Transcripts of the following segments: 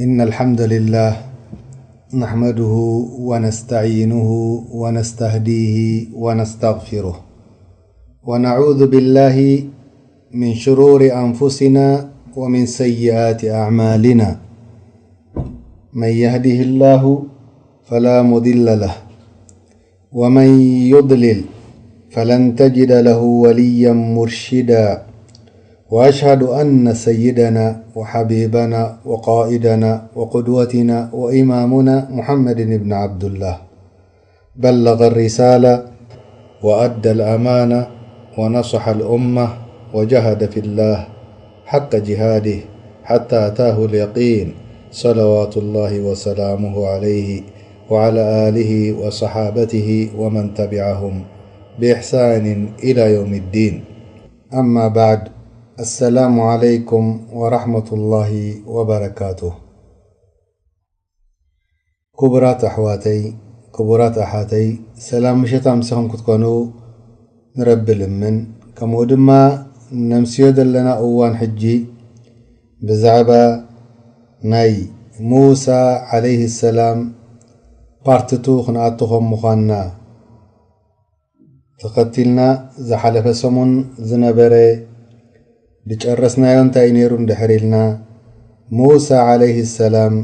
إن الحمد لله نحمده ونستعينه ونستهديه ونستغفره، ونعوذ بالله من شرور أنفسنا ومن سيئات أعمالنا. من يهده الله فلا مضل له، ومن يضلل فلن تجد له وليا مرشدا. وأشهد أن سيدنا وحبيبنا وقائدنا وقدوتنا وإمامنا محمد بن عبد الله بلغ الرسالة وأدى الأمانة ونصح الأمة وجاهد في الله حق جهاده حتى أتاه اليقين، صلوات الله وسلامه عليه وعلى آله وصحابته ومن تبعهم بإحسان إلى يوم الدين. أما بعد، السلام عليكم ورحمة الله وبركاته. ክቡራት ኣሕዋተይ፣ ክቡራት ኣሓተይ፣ ሰላም ምሸት ኣምሲኹም ክትኮኑ ንረቢ ልምን። ከምኡ ድማ ነምስዮ ዘለና እዋን ሕጂ ብዛዕባ ናይ ሙሳ ዓለይሂ ሰላም ፓርት ቱ ክንኣቱ ከም ምዃንና ተኸቲልና፣ ዝሓለፈ ሰሙን ዝነበረ ዝጨረስናዮ እንታይ እዩ ነይሩ እንድሕር ኢልና፣ ሙሳ ዓለይሂ ሰላም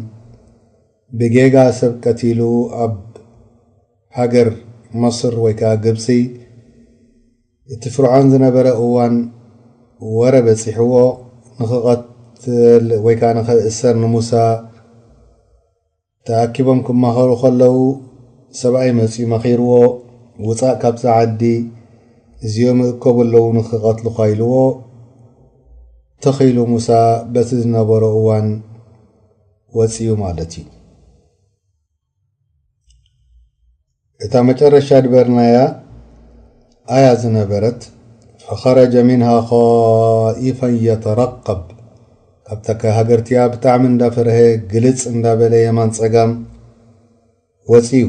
ብጌጋ ሰብ ቀቲሉ ኣብ ሃገር መስር ወይ ከዓ ግብፂ እቲ ፍርዖን ዝነበረ እዋን ወረ በፂሕዎ ንኽቐትል ወይ ከዓ ንኽእሰር ንሙሳ ተኣኪቦም ክመኸሩ ከለዉ ሰብኣይ መፂኡ መኺርዎ፣ ውፃእ ካብዛ ዓዲ፣ እዚኦም ይእከቡ ኣለዉ ንኽቐትሉኻ ኢልዎ፣ ተኺሉ ሙሳ በቲ ዝነበሮ እዋን ወፂኡ ማለት እዩ። እታ መጨረሻ ድበርናያ ኣያ ዝነበረት፣ فخرج منها خائفا يترقب፣ ካብታ ሃገርቲያ ብጣዕሚ እንዳፈረሀ ግልጽ እንዳበለ የማን ጸጋም ወፂኡ።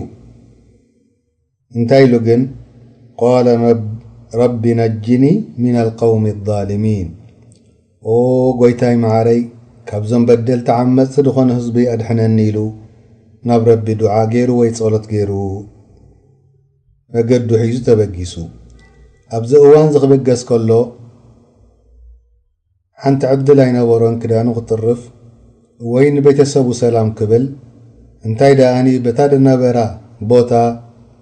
እንታይ ኢሉ ግን? قال رب نجني من القوم الظالمين። ኦ ጎይታይ መዓረይ፣ ካብዞም በደልቲ ዓመፅቲ ዝኾነ ህዝቢ ኣድሕነኒ ኢሉ ናብ ረቢ ዱዓ ገይሩ ወይ ጸሎት ገይሩ መገዱ ሒዙ ተበጊሱ። ኣብዚ እዋን እዚ ክብገስ ከሎ ሓንቲ ዕድል ኣይነበሮን ክዳኑ ክጥርፍ ወይ ንቤተሰቡ ሰላም ክብል፣ እንታይ ደኣኒ በታ ድነበራ ቦታ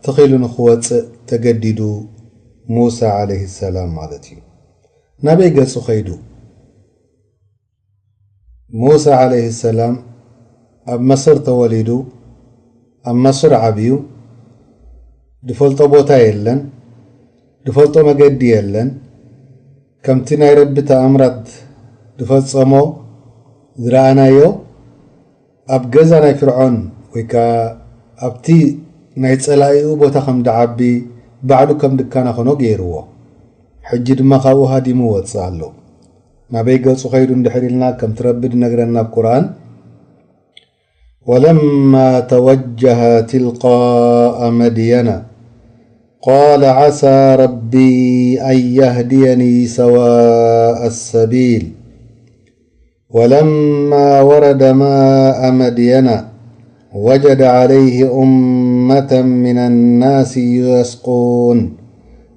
ተኺሉ ንኽወፅእ ተገዲዱ። ሙሳ ዓለይሂ ሰላም ማለት እዩ። ናበይ ገፁ ኸይዱ? ሙሳ ዓለይሂ ሰላም ኣብ መስር ተወሊዱ፣ ኣብ መስር ዓብዩ። ድፈልጦ ቦታ የለን፣ ድፈልጦ መገዲ የለን። ከምቲ ናይ ረቢ ተኣምራት ድፈጸሞ ዝረኣናዮ፣ ኣብ ገዛ ናይ ፍርዖን ወይ ከኣ ኣብቲ ናይ ጸላኢኡ ቦታ ከም ድዓቢ ባዕሉ ከም ድከናኸኖ ገይርዎ። ሕጂ ድማ ካብኡ ሃዲሙ ወጽእ ኣሎ። ናበይ ገጹ ኸይዱ እንድሕር ኢልና ከምቲ ረቢ ድነግረና ኣብ ቁርኣን፣ ولما توجه تلقاء مدين قال عسى ربي أن يهديني سواء السبيل. ولما ورد ماء مدين وجد عليه أمة من الناس يسقون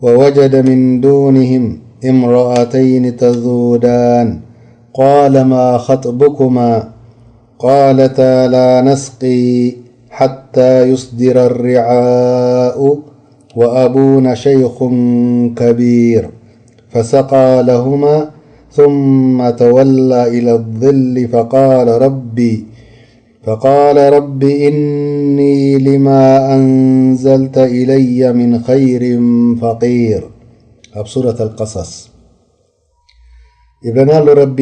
ووجد من دونهم امرأتين تذودان قال ما خطبكما قالتا لا نسقي حتى يصدر الرعاء وأبونا شيخ كبير فسقى لهما ثم تولى إلى الظل فقال رب فقال رب إني لما أنزلت إلي من خير فقير. ኣብ ሱረት ኣልቀሰስ ይብለና ኣሎ ረቢ፣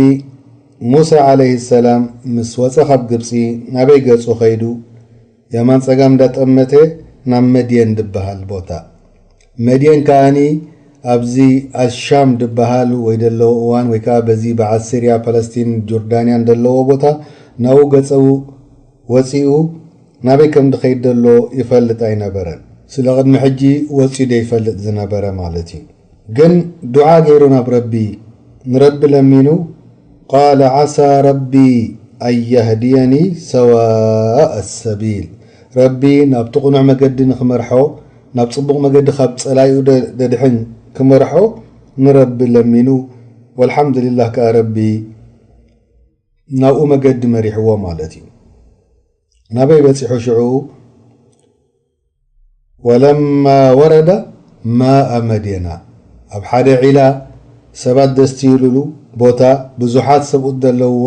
ሙሳ ዓለይሂ ሰላም ምስ ወፀ ካብ ግብፂ ናበይ ገፁ ኸይዱ? የማን ፀጋም እንዳጠመተ ናብ መድየን ድበሃል ቦታ። መድየን ከኣኒ ኣብዚ ኣልሻም ድበሃል ወይ ደለዎ እዋን ወይ ከዓ በዚ በዓል ሲርያ፣ ፓለስቲን፣ ጆርዳንያን ደለዎ ቦታ ናብኡ ገፀው ወፂኡ ናበይ ከም ድኸይድ ደሎ ይፈልጥ ኣይነበረን። ስለ ቅድሚ ሕጂ ወፂኡ ደይፈልጥ ዝነበረ ማለት እዩ። ግን ዱዓ ገይሩ ናብ ረቢ፣ ንረቢ ለሚኑ፣ قال عسى ربي ኣን የህድየኒ ሰዋእ ሰቢል፣ ረቢ ናብቲ ቅኑዕ መገዲ ንኽመርሖ፣ ናብ ጽቡቕ መገዲ ካብ ጸላኢኡ ደ-፣ ደድሕን ክመርሖ ንረቢ ለሚኑ። ወልሓምዱሊላህ ከኣ ረቢ ናብኡ መገዲ መሪሕዎ ማለት እዩ። ናበይ በጺሑ ሽዑ? ወለማ ወረደ ማኣ መድየና፣ ኣብ ሓደ ዒላ ሰባት ደስትይሉሉ ቦታ፣ ብዙሓት ሰብኡት ዘለውዎ፣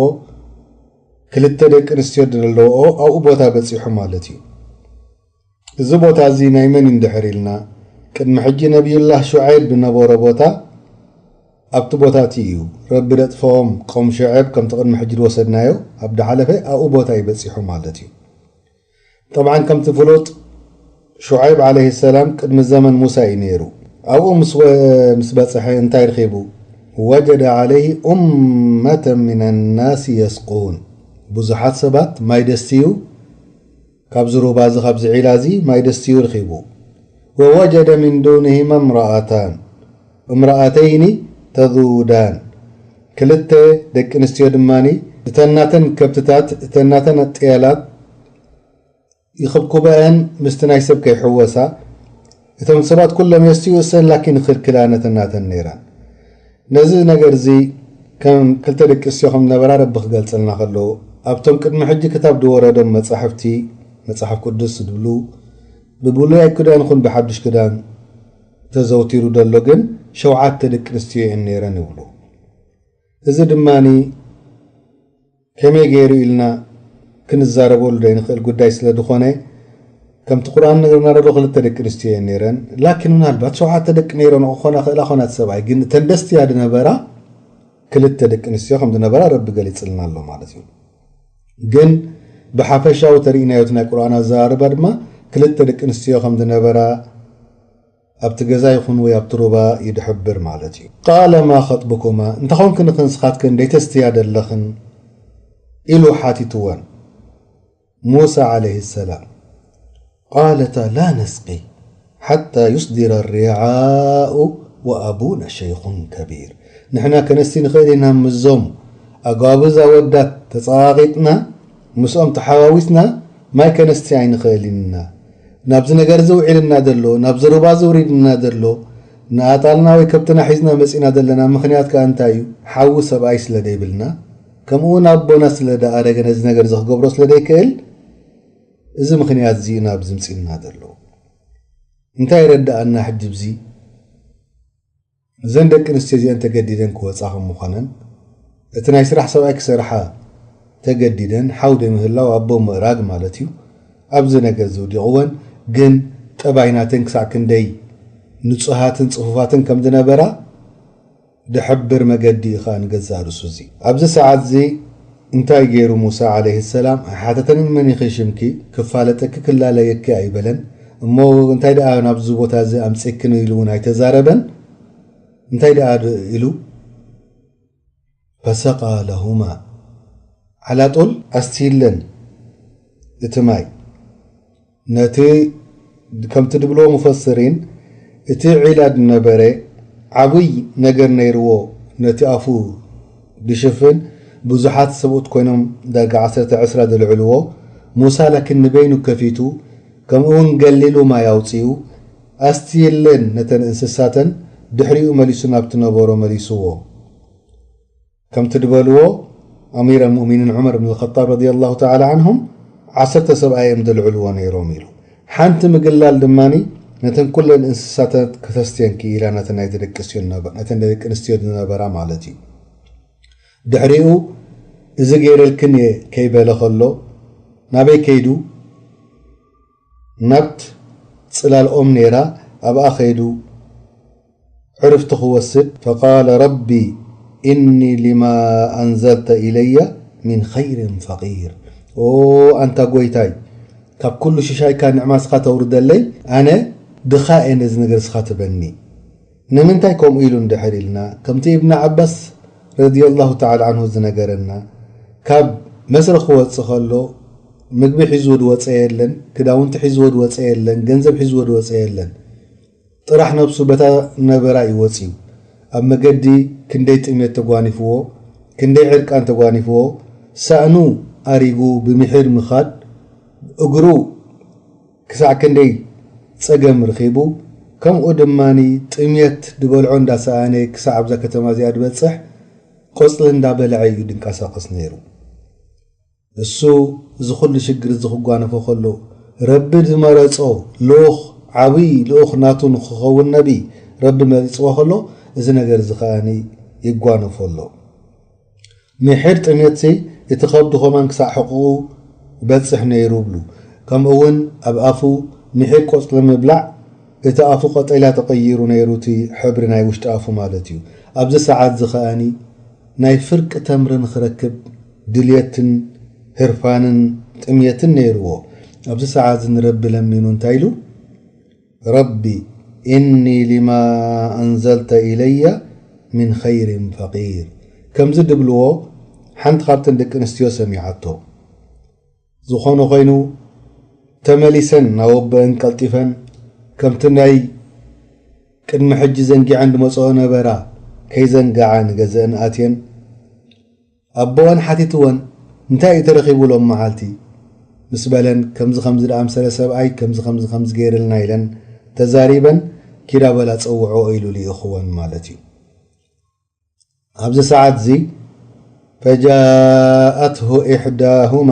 ክልተ ደቂ ኣንስትዮ ዘለውኦ ኣብኡ ቦታ በጺሑ ማለት እዩ። እዚ ቦታ እዚ ናይ መን እንድሕር ኢልና፣ ቅድሚ ሕጂ ነቢዩላህ ሹዓይብ ዝነበሮ ቦታ ኣብቲ ቦታ እቲ እዩ። ረቢ ደጥፈኦም ቀውም ሹዓይብ ከምቲ ቅድሚ ሕጂ ዝወሰድናዮ ኣብ ዝሓለፈ ኣብኡ ቦታ እዩ በጺሑ ማለት እዩ። ጠብዓን ከምቲ ፍሉጥ ሹዓይብ ዓለይሂ ሰላም ቅድሚ ዘመን ሙሳ እዩ ነይሩ። ኣብኡ ምስ ወ-፣ ምስ በጽሐ እንታይ ረኺቡ? ወጀደ ዓለይሂ ኡመተ ሚነ ናሲ የስቁን፣ ብዙሓት ሰባት ማይ ደስትዩ ካብዚ ሩባ እዚ ካብዚ ዒላ እዚ ማይ ደስትዩ ረኺቡ። ወወጀደ ሚን ዱንሂማ እምረኣታን እምረኣተይኒ ተዙዳን፣ ክልተ ደቂ ኣንስትዮ ድማ እተን ናተን ከብትታት እተን ናተን ጥየላት ይኽብኩበአን ምስቲ ናይ ሰብ ከይሕወሳ፣ እቶም ሰባት ኩሎም የስትዩ እሰን ላኪን ይኽልክላ ነተን ናተን ነይረን። ነዚ ነገር እዚ ከም ክልተ ደቂ ኣንስትዮ ከም ዝነበራ ረቢ ክገልጸልና ከሎ፣ ኣብቶም ቅድሚ ሕጂ ክታብ ዝወረዶም መጻሕፍቲ፣ መጽሓፍ ቅዱስ ዝብሉ፣ ብብሉያይ ክዳን ይኹን ብሓድሽ ክዳን ተዘውቲሩ ዘሎ ግን ሸውዓተ ደቂ ኣንስትዮ እየን ነይረን ይብሉ። እዚ ድማኒ ከመይ ገይሩ ኢልና ክንዛረበሉ ዘይንኽእል ጉዳይ ስለ ዝኾነ፣ ከምቲ ቁርኣን ነገርና ዘሎ ክልተ ደቂ ኣንስትዮ እየን ነይረን። ላኪን ምናልባት ሸውዓተ ደቂ ነይረን ክኾና ክእላ ኾና፣ እቲ ሰብኣይ ግን እተን ደስትያ ዝነበራ ክልተ ደቂ ኣንስትዮ ከም ዝነበራ ረቢ ገሊጽልና ኣሎ ማለት እዩ። ግን ብሓፈሻዊ ተርእናዮ እቲ ናይ ቁርኣን ኣዘራርባ ድማ ክልተ ደቂ ኣንስትዮ ከም ዝነበራ ኣብቲ ገዛ ይኹን ወይ ኣብቲ ሩባ ይድሕብር ማለት እዩ። ቃለ ማ ኸጥቡኩማ፣ እንተኾንክን ንስኻትክን ደይተስትያ ደለኽን ኢሉ ሓቲትወን ሙሳ ዓለይሂ ሰላም። ቃለታ ላ ነስቂ ሓታ ዩስዲረ ሪዓኡ ወኣቡና ሸይኹን ከቢር። ንሕና ከነስቲ ንኽእል ኢና ምስዞም ኣጓብዝ ኣወዳት ተጸቓቒጥና ምስኦም ተሓዋዊስና ማይ ከነስቲ ኣይንኽእልን ኢና። ናብዚ ነገር እዚ ውዒልና ዘሎ፣ ናብዚ ሩባ እዚ ውሪድና ዘሎ፣ ንኣጣልና ወይ ከብትና ሒዝና መጺና ዘለና ምኽንያት ከኣ እንታይ እዩ? ሓዊ ሰብኣይ ስለ ዘይብልና፣ ከምኡ እውን ኣቦና ስለ ዝኣረገ ነዚ ነገር እዚ ክገብሮ ስለ ዘይክእል፣ እዚ ምኽንያት እዚ እዩ ናብዚ ምጺእና ዘሎ። እንታይ ይረድኣና ሕጂ ብዚ? እዘን ደቂ ኣንስትዮ እዚአን ተገዲደን ክወጻ ከም ምዃነን፣ እቲ ናይ ስራሕ ሰብኣይ ክሰርሓ ተገዲደን፣ ሓው ዘይምህላው ኣቦ ምእራግ ማለት እዩ። ኣብዚ ነገር እዚ ውዲቕወን፣ ግን ጠባይ ናተን ክሳዕ ክንደይ ንጹሃትን ጽፉፋትን ከም ዝነበራ ድሕብር መገዲ እዩ ኸኣ ንገዛእ ርእሱ እዚ። ኣብዚ ሰዓት እዚ እንታይ ገይሩ ሙሳ ዓለይሂ ሰላም ኣይሓተተንን፣ መን ኢኺ ሽምኪ ክፋለጠኪ ክላለየኪ ኣይበለን። እሞ እንታይ ደኣ ናብዚ ቦታ እዚ ኣምጺእክኒ ኢሉ እውን ኣይተዛረበን። እንታይ ደኣ ድ-፣ ኢሉ ፈሰቃ ለሁማ፣ ዓላጦል ኣስትይለን እቲ ማይ። ነቲ ከምቲ ድብልዎ ሙፈስሪን፣ እቲ ዒላ ድነበረ ዓብይ ነገር ነይርዎ፣ ነቲ ኣፉ ድሽፍን ብዙሓት ሰብኡት ኮይኖም ዳርጋ ዓሰርተ ዕስራ ድልዕልዎ። ሙሳ ላኪን ንበይኑ ከፊቱ፣ ከምኡ እውን ገሊሉ ማይ ኣውጺኡ፣ ኣስትየለን ነተን እንስሳተን ድሕሪኡ መሊሱ ናብቲ ነበሮ መሊስዎ። ከምቲ ድበልዎ፣ ኣሚር ኣልሙእሚኒን ዑመር ብን ኸጣብ ረዲየላሁ ተዓላ ዓንሁም ዓሰርተ ሰብኣይ እዮም ዘልዕልዎ ነይሮም ኢሉ። ሓንቲ ምግላል ድማኒ ነተን ኩለን እንስሳታት ከተስትየን ክኢላ ነተን ናይ ደቂ ኣንስትዮ ነበ-፣ ነተን ደቂ ኣንስትዮ ዝነበራ ማለት እዩ። ድሕሪኡ እዚ ገይረልክን እየ ከይበለ ከሎ ናበይ ከይዱ? ናብት ጽላል ኦም ነይራ፣ ኣብኣ ከይዱ ዕርፍቲ ክወስድ። ፈቃለ ረቢ ኢኒ ሊማ ኣንዘልተ ኢለየ ሚን ኸይሪን ፈቂር። ኦ ኣንታ ጎይታይ፣ ካብ ኩሉ ሽሻይካ ንዕማ ስኻ ተውርደለይ፣ ኣነ ድኻ እየ ነዚ ነገር ስኻ ትበኒ። ንምንታይ ከምኡ ኢሉ እንድሕር ኢልና፣ ከምቲ ኢብን ዓባስ ረዲየላሁ ተዓላ ዓንሁ ዝነገረና፣ ካብ መስረ ክወጽእ ከሎ ምግቢ ሒዝዎ ዝወጸ የለን፣ ክዳውንቲ ሒዝዎ ዝወጸ የለን፣ ገንዘብ ሒዝዎ ዝወጸ የለን። ጥራሕ ነብሱ በታ ነበራ እዩ ወጺኡ። ኣብ መገዲ ክንደይ ጥሜት ተጓኒፍዎ፣ ክንደይ ዕርቃን ተጓኒፍዎ፣ ሳእኑ ኣሪጉ ብምሒር ምኻድ፣ እግሩ ክሳዕ ክንደይ ጸገም ረኺቡ፣ ከምኡ ድማ ጥምየት ዝበልዖ እንዳሰኣነ ክሳዕ ኣብዛ ከተማ እዚኣ ዝበጽሕ፣ ቆጽሊ እንዳበልዐ እዩ ድንቀሳቐስ ነይሩ። እሱ እዚ ኩሉ ሽግር እዚ ክጓነፎ ከሎ፣ ረቢ ዝመረጾ ልኡኽ፣ ዓብዪ ልኡኽ ናቱ ንክኸውን ነቢ ረቢ መሪጽዎ ከሎ፣ እዚ ነገር እዚ ከኣ ይጓነፎ ኣሎ። ምሒር ጥሜትሲ እቲ ከብዱ ከማን ክሳዕ ሕቑኡ ይበጽሕ ነይሩ ይብሉ። ከምኡ እውን ኣብ ኣፉ ምሒር ቆጽሊ ምብላዕ እቲ ኣፉ ቀጠልያ ተቐይሩ ነይሩ፣ እቲ ሕብሪ ናይ ውሽጢ ኣፉ ማለት እዩ። ኣብዚ ሰዓት እዚ ከኣኒ ናይ ፍርቂ ተምሪ ንኽረክብ ድልየትን ህርፋንን ጥምየትን ነይርዎ። ኣብዚ ሰዓት እዚ ንረቢ ለሚኑ እንታይ ኢሉ? ረቢ እኒ ሊማ ኣንዘልተ ኢለየ ምን ኸይሪን ፈቂር። ከምዚ ድብልዎ ሓንቲ ካብተን ደቂ ኣንስትዮ ሰሚዓቶ። ዝኾነ ኮይኑ ተመሊሰን ናብ ኣቦአን ቀልጢፈን ከምቲ ናይ ቅድሚ ሕጂ ዘንጊዐን ድመጽኦ ነበራ ከይዘንግዓ ንገዘአን ኣትየን። ኣቦአን ሓቲትወን እንታይ እዩ ተረኺቡ ሎም መዓልቲ ምስ በለን፣ ከምዚ ከምዚ ደኣ ምሰለ ሰብኣይ ከምዚ ከምዚ ከምዚ ገይርልና ኢለን ተዛሪበን። ኪዳ በላ ጸውዖ ኢሉ ልኢኽወን ማለት እዩ። ኣብዚ ሰዓት እዚ ፈጃኣትሁ ኢሕዳሁማ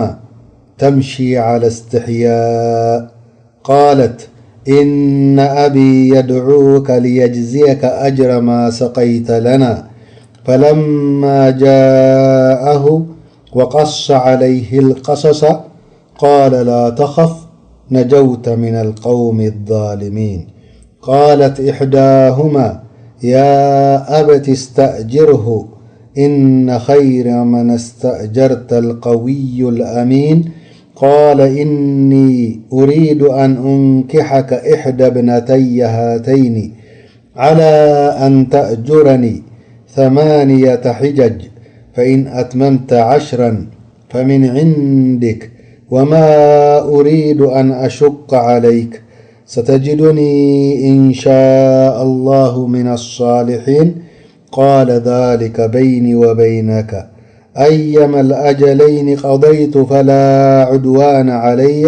ተምሺ ዓለ እስትሕያእ ቃለት ኢነ ኣቢ የድዑከ ሊየጅዝየከ ኣጅረ ማ ሰቀይተ ለና ፈለማ ጃኣሁ ወቀሰ ዓለይህ ልቀሰሰ قال لا تخف نجوت من القوم الظالمين. قالت إحداهما يا أبت استأجره إن خير من استأجرت القوي الأمين. قال إني أريد أن أنكحك إحدى ابنتي هاتين على أن تأجرني ثمانية حجج فإن أتممت عشرا فمن عندك وما أريد أن أشق عليك ستجدني إن شاء الله من الصالحين. قال ذلك بيني وبينك أيما الأجلين قضيت فلا عدوان علي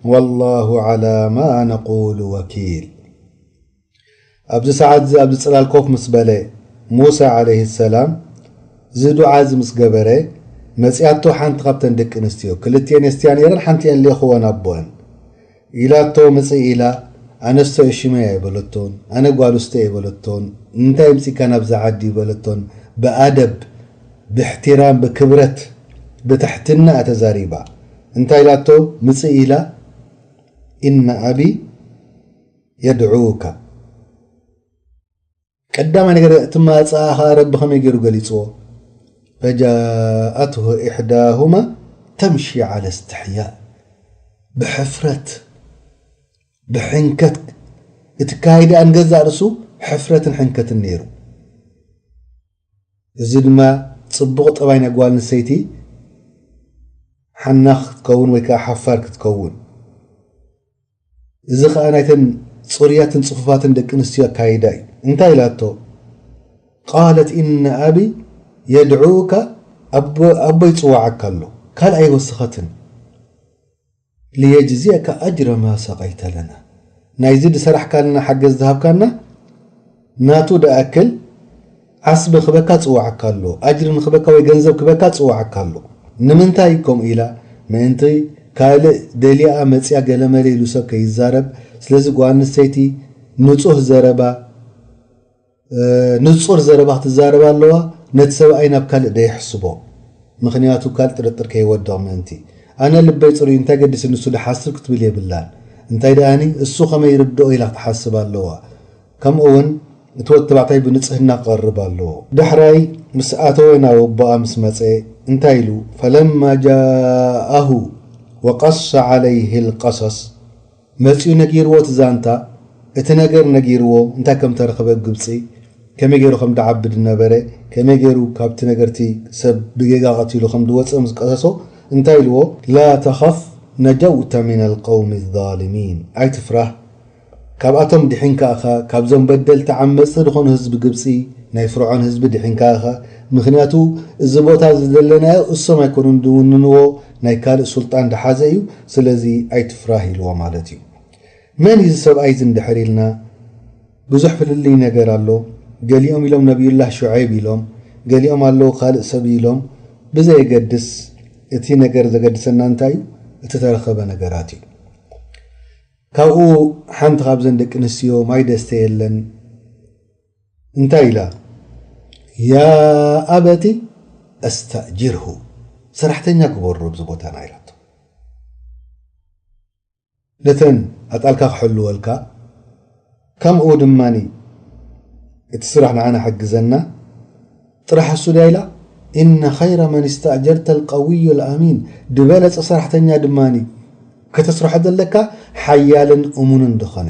والله على ما نقول وكيل. ኣብዚ ሰዓት እዚ ኣብዚ ጽላል ኮፍ ምስ በለ፣ ሙሳ ዓለይሂ ሰላም እዚ ዱዓ እዚ ምስ ገበረ፣ መጺኣቶ ሓንቲ ካብተን ደቂ ኣንስትዮ፣ ክልቲኤን የስትያ ነይረን፣ ሓንቲኤን ልኢኽወን ኣቦአን። ኢላቶ ምጽእ ኢላ፣ ኣነስተ ሽመይ ኣይበለቶን፣ ኣነ ጓል ውስተ ኣይበለቶን፣ እንታይ ምጺካ ናብዛ ዓዲ ይበለቶን፣ ብኣደብ፣ ብእሕትራም፣ ብክብረት፣ ብትሕትና እያ ተዛሪባ። እንታይ ኢላቶ ምጽእ ኢላ፣ ኢነ ኣቢ የድዑካ። ቀዳማይ ነገር እቲ ማጻኣ ኸኣ ረቢ ከመይ ገይሩ ገሊጽዎ? ፈጃኣትሁ ኢሕዳሁማ ተምሺ ዓለ እስትሕያእ። ብሕፍረት፣ ብሕንከት፣ እቲ ካይዳኣ ንገዛእ ርእሱ ሕፍረትን ሕንከትን ነይሩ። እዚ ድማ ጽቡቕ ጠባይ ናይ ጓል ኣንስተይቲ ሓናኽ ክትከውን ወይ ከኣ ሓፋር ክትከውን። እዚ ኸኣ ናይተን ጽሩያትን ጽፉፋትን ደቂ ኣንስትዮ ኣካይዳ እዩ። እንታይ ኢላቶ? ቃለት ኢነ ኣቢ የድዑካ፣ ኣቦ-፣ ኣቦይ ይጽዋዓካ ኣሎ። ካልእ ኣይወሰኸትን። ሊየጅዝየካ ኣጅረ ማ ሰቀይተ ለና። ናይዚ ዝሰራሕካልና ሓገዝ ዝሃብካና ናቱ ደኣክል ዓስቢ ክበካ ጽዋዓካ ኣሎ። ኣጅሪ ንክበካ ወይ ገንዘብ ክበካ ጽዋዓካ ኣሎ። ንምንታይ ከምኡ ኢላ? ምእንቲ ካልእ ደሊኣ መጽያ ገለመለ ኢሉ ሰብ ከይዛረብ። ስለዚ ጓል ኣንስተይቲ ንጹህ ዘረባ፣ እ፣ ንጹር ዘረባ ክትዛረብ ኣለዋ። ነቲ ሰብኣይ ናብ ካልእ ደየሕስቦ። ምኽንያቱ ካልእ ጥርጥር ከይወድቕ ምእንቲ። ኣነ ልበይ ጽሩይ እንታይ ገዲስ ንሱ ድሓስብ ክትብል የብላን። እንታይ ደኣኒ እሱ ከመይ ይርድኦ ኢላ ክትሓስብ ኣለዋ። ከምኡ እውን እቲ ወዲ ተባዕታይ ብንጽህና ክቐርብ ኣለዎ። ዳሕራይ ምስ ኣተወ ናብ ኣቦኣ ምስ መጸ እንታይ ኢሉ? ፈለማ ጃኣሁ ወቀሰ ዓለይህ ልቀሰስ፣ መጺኡ ነጊርዎ እቲ ዛንታ፣ እቲ ነገር ነጊርዎ እንታይ ከም ተረኸበ ኣብ ግብጺ፣ ከመይ ገይሩ ከም ድዓቢ ድነበረ፣ ከመይ ገይሩ ካብቲ ነገርቲ ሰብ ብጌጋ ቀቲሉ ከም ድወጸ ምስ ቀሰሶ እንታይ ኢልዎ? ላ ተኸፍ ነጀውተ ሚን ልቀውሚ ዛሊሚን። ኣይትፍራህ፣ ካብኣቶም ድሒንካ ኢኻ፣ ካብዞም በደልቲ ዓመጽቲ ዝኾኑ ህዝቢ ግብጺ፣ ናይ ፍርዖን ህዝቢ ድሒንካ ኢኻ። ምኽንያቱ እዚ ቦታ እዚ ዘለናዮ እሶም ኣይኮኑን ዝውንንዎ፣ ናይ ካልእ ሱልጣን ዝሓዘ እዩ። ስለዚ ኣይትፍራህ ኢልዎ ማለት እዩ። መን እዩ እዚ ሰብኣይ እዚ እንድሕር ኢልና፣ ብዙሕ ፍልልይ ነገር ኣሎ። ገሊኦም ኢሎም ነቢዩላህ ሹዐይብ ኢሎም፣ ገሊኦም ኣለዉ ካልእ ሰብ ኢሎም። ብዘየገድስ፣ እቲ ነገር ዘገድሰና እንታይ እዩ? እቲ ተረኸበ ነገራት እዩ። ካብኡ ሓንቲ ካብዘን ደቂ ኣንስትዮ ማይ ደስተ የለን እንታይ ኢላ? ያ ኣበቲ ኣስተእጅርሁ፣ ሰራሕተኛ ግበሮ ኣብዚ ቦታና ኢላቶ። ነተን ኣጣልካ ክሕልወልካ፣ ከምኡ ድማ እቲ ስራሕ ንዓና ሓግዘና። ጥራሕ እሱ ድያ ኢላ? ኢነ ኸይረ መን እስተእጀርተ ልቀውዩ ልኣሚን፣ ዝበለጸ ሰራሕተኛ ድማ ከተስርሖ ዘለካ ሓያልን እሙንን ዝኾነ።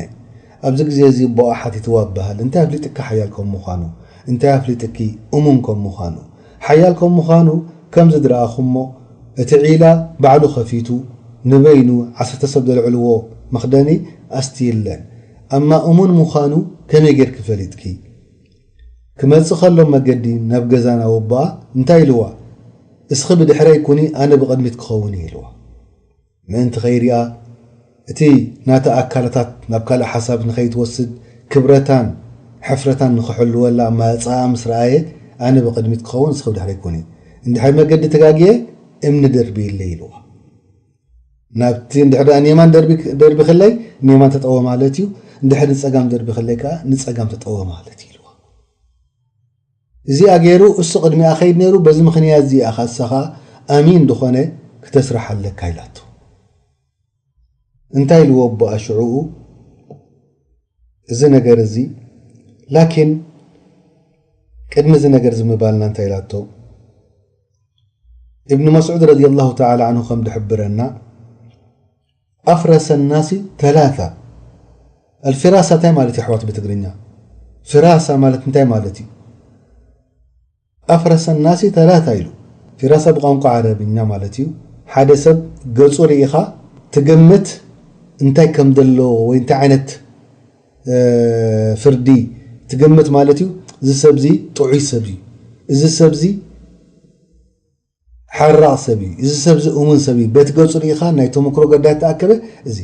ኣብዚ ግዜ እዚ ቦኣ ሓቲትዋ በሃል፣ እንታይ ኣፍሊጥካ ሓያል ከም ምዃኑ? እንታይ ኣፍሊጥኪ እሙን ከም ምዃኑ? ሓያል ከም ምዃኑ ከምዚ ዝረኣኹሞ፣ እቲ ዒላ ባዕሉ ከፊቱ፣ ንበይኑ ዓሰርተ ሰብ ዘልዕልዎ መኽደኒ ኣስትይለን። ኣማ እሙን ምዃኑ ከመይ ጌርኪ ፈሊጥኪ? ክመጽእ ከሎ መገዲ ናብ ገዛና ወቦኣ እንታይ ኢልዋ? እስኺ ብድሕረይ ኩኒ፣ ኣነ ብቕድሚት ክኸውን እየ ኢልዋ። ምእንቲ ከይሪኣ፣ እቲ ናታ ኣካላታት ናብ ካልእ ሓሳብ ንኸይትወስድ፣ ክብረታን ሕፍረታን ንኽሕልወላ ኣማራጽኣ ምስ ረኣየ፣ ኣነ ብቕድሚት ክኸውን፣ እስኺ ብድሕረይ ኩኒ። እንድሕር መገዲ ተጋግየ፣ እምኒ ደርብይለይ ኢልዋ። ናብቲ እንድሕር ደኣ ንየማን ደርቢ-፣ ደርቢኽለይ፣ ንየማን ተጠወ ማለት እዩ። እንድሕር ንጸጋም ደርቢኽለይ ከኣ፣ ንጸጋም ተጠወ ማለት እዩ ኢልዋ። እዚኣ ገይሩ፣ እሱ ቅድሚኣ ኸይድ ነይሩ፣ በዚ ምኽንያት እዚኣ ኸኣ ንስኻ ኣሚን ዝኾነ ክተስርሕ ኣለካ ኢላቶ። እንታይ ኢልዎ ኣቦኣ ሽዑኡ? እዚ ነገር እዚ፣ ላኪን ቅድሚ እዚ ነገር እዚ ምባልና እንታይ ኢላቶ? እብን መስዑድ ረዲየላሁ ተዓላ ዓንሁ ከም ዝሕብረና፣ ኣፍረሰ ናሲ ተላታ። ኣልፊራሳ እንታይ ማለት እዩ ኣሕዋት ብትግርኛ? ፊራሳ ማለት እንታይ ማለት እዩ? ኣፍረሰ ናሲ ተላታ ኢሉ። ፊራሳ ብቋንቋ ዓረብኛ ማለት እዩ፣ ሓደ ሰብ ገጹ ርኢኻ ትግምት እንታይ ከም ዘለዎ ወይ እንታይ ዓይነት፣ እ፣ ፍርዲ ትግምት ማለት እዩ። እዚ ሰብዚ ጥዑይ ሰብ እዩ፣ እዚ ሰብዚ ሓራቕ ሰብ እዩ፣ እዚ ሰብዚ እሙን ሰብ እዩ። በቲ ገጹ ርኢኻ ናይ ተመክሮ ገዳይ ተኣከበ። እዚ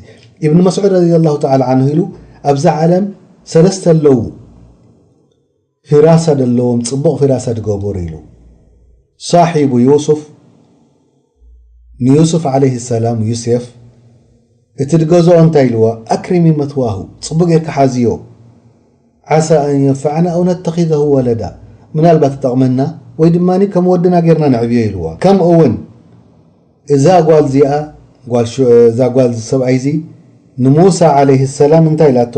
ኢብን መስዑድ ረዲየላሁ ተዓላ ዓንሁ ኢሉ፣ ኣብዛ ዓለም ሰለስተ ኣለዉ ፊራሳ ዘለዎም፣ ጽቡቕ ፊራሳ ዝገበሩ ኢሉ። ሳሒቡ ዩሱፍ፣ ንዩሱፍ ዓለይሂ ሰላም፣ ዩሴፍ፣ እቲ ዝገዝኦ እንታይ ኢልዎ? ኣክሪሚ መትዋሁ፣ ጽቡቕ ጌርካ ሓዝዮ። ዓሳ ኣን የንፈዓና ኣው ነተኺዘሁ ወለዳ፣ ምናልባት ይጠቕመና ወይ ድማ ከም ወድና ጌርና ነዕብዮ ኢልዎ። ከምኡ እውን እዛ ጓል እዚኣ፣ ጓል ሽ-፣ እዛ ጓል ሰብኣይ እዚ ንሙሳ ዓለይሂ ሰላም እንታይ ኢላቶ?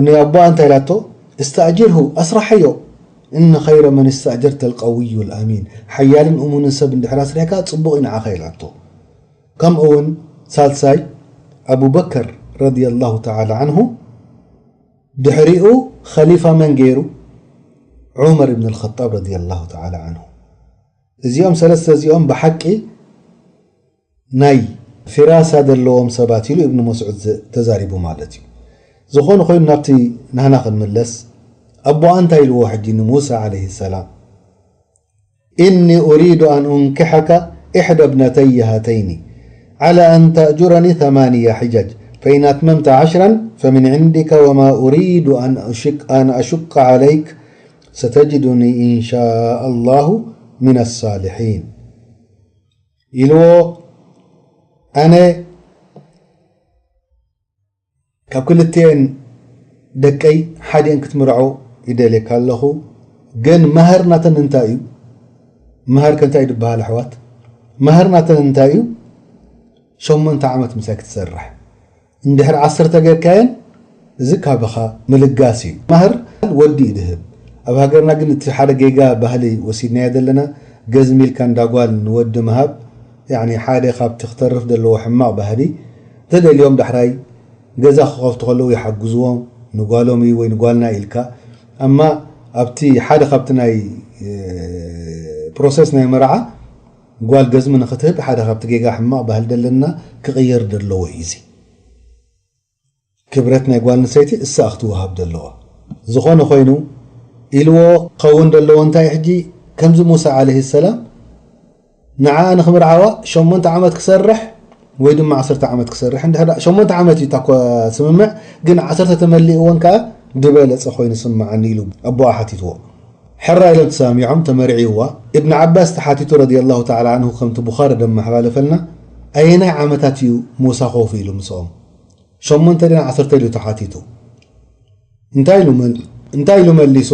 ንኣቦኣ እንታይ ኢላቶ? እስተእጅርሁ፣ ኣስርሓዮ። እነ ኸይረ መን እስተእጀርተ ልቀውዩ ልኣሚን፣ ሓያልን እሙንን ሰብ እንድሕር ኣስሪሕካ ጽቡቕ እዩ ንዓኻ ኢላቶ። ከምኡ እውን ሳልሳይ ኣቡበከር ረዲየላሁ ተዓላ ዓንሁ ድሕሪኡ ኸሊፋ መን ገይሩ? ዑመር ኢብን ኣልኸጣብ ረዲየላሁ ተዓላ ዓንሁ። እዚኦም ሰለስተ እዚኦም ብሓቂ ናይ ፊራሳ ዘለዎም ሰባት ኢሉ እብን መስዑድ ዘ-፣ ተዛሪቡ ማለት እዩ። ዝኾነ ኮይኑ ናብቲ ናህና ክንምለስ፣ ኣቦኣ እንታይ ኢልዎ ሕጂ ንሙሳ ዓለይሂ ሰላም? إني أريد أن أنكحك إحدى ابنتي هاتين على أن تأجرني ثماني حجج، فإن أتممت عشرا فمن عندك وما أريد أن أشك، أن أشق عليك، ستجدني إن شاء الله من الصالحين. ኢልዎ፣ ኣነ ካብ ክልቲኤን ደቀይ ሓዲኤን ክትምርዖ ይደልየካ ኣለኹ። ግን መህር ናተን እንታይ እዩ? መህር ከ እንታይ እዩ ዝበሃል ኣሕዋት? መህር ናተን እንታይ እዩ? ሸሞንተ ዓመት ምሳይ ክትሰርሕ። እንድሕር ዓሰርተ ጌርካየን፣ እዚ ካብኻ ምልጋስ እዩ። መህር ወዲ እዩ ድህብ። ኣብ ሃገርና ግን እቲ ሓደ ጌጋ ባህሊ ወሲድናዮ ዘለና፣ ገዝሚ ኢልካ እንዳ ጓል ንወዲ ምሃብ፣ ያዕኒ ሓደ ካብቲ ክተርፍ ዘለዎ ሕማቕ ባህሊ፣ ተደልዮም ዳሕራይ ገዛ ክኸፍቱ ከለዉ ይሓግዝዎም፣ ንጓሎም እዩ ወይ ንጓልና ኢልካ። ኣማ ኣብቲ ሓደ ካብቲ ናይ፣ እ፣ ፕሮሰስ ናይ መርዓ ጓል ገዝሚ ንኽትህብ ሓደ ካብቲ ጌጋ ሕማቕ ባህሊ ደለና ክቕየር ደለዎ እዩ እዚ። ክብረት ናይ ጓል ኣንስተይቲ እሳ ክትወሃብ ዘለዋ። ዝኾነ ኮይኑ ኢልዎ ክኸውን ዘለዎ እንታይ ሕጂ ከምዚ ሙሳ ዓለይሂ ሰላም ንዓኣ ንኽምርዓዋ ሸሞንተ ዓመት ክሰርሕ ወይ ድማ ዓሰርተ ዓመት ክሰርሕ፣ እንድሕር ደኣ ሸሞንተ ዓመት እዩ እታ እኳ ስምምዕ፣ ግን ዓሰርተ ተመሊእዎን ከኣ ዝበለጸ ኮይኑ ስምዓኒ ኢሉ ኣቦኣ ሓቲትዎ። ሕራ ኢሎም ተሰማሚዖም ተመርዕይዋ። እብን ዓባስ ተሓቲቱ ረዲየላሁ ተዓላ ዓንሁ ከምቲ ቡኻሪ ደመሓላለፈልና ኣየናይ ዓመታት እዩ ሙሳ ኮፍ ኢሉ ምስኦም? ሸሞንተ ድን ዓሰርተ ኢሉ ተሓቲቱ። እንታይ ኢሉ መል-፣ እንታይ ኢሉ መሊሱ?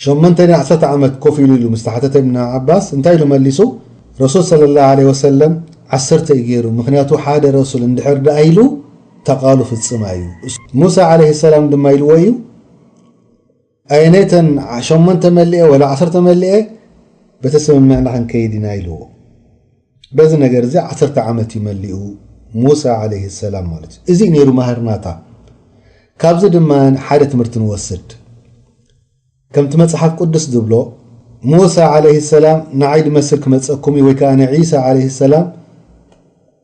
ሸሞንተ ድን ዓሰርተ ዓመት ኮፍ ኢሉ ኢሉ ምስ ተሓተተ እብን ዓባስ እንታይ ኢሉ መሊሱ? ረሱል ሰለላሁ ዐለይሂ ወሰለም ዓሰርተ እዩ ገይሩ። ምኽንያቱ ሓደ ረሱል እንድሕር ደኣ ኢሉ እታ ቃሉ ፍጽማ እዩ። ሙሳ ዓለይሂ ሰላም ድማ ኢልዎ እዩ። ኣየነይተን ሸሞንተ መሊኤ ወላ ዓሰርተ መሊኤ በቲ ስምምዕና ክንከይድ ኢና ኢልዎ። በዚ ነገር እዚ ዓሰርተ ዓመት እዩ መሊኡ ሙሳ ዓለይሂ ሰላም ማለት እዩ። እዚ እዩ ነይሩ ማህርናታ። ካብዚ ድማ ሓደ ትምህርቲ ንወስድ። ከምቲ መጽሓፍ ቅዱስ ዝብሎ ሙሳ ዓለይሂ ሰላም ንዓይ ድመስል ክመጸኩም እዩ ወይ ከኣ ንዒሳ ዓለይሂ ሰላም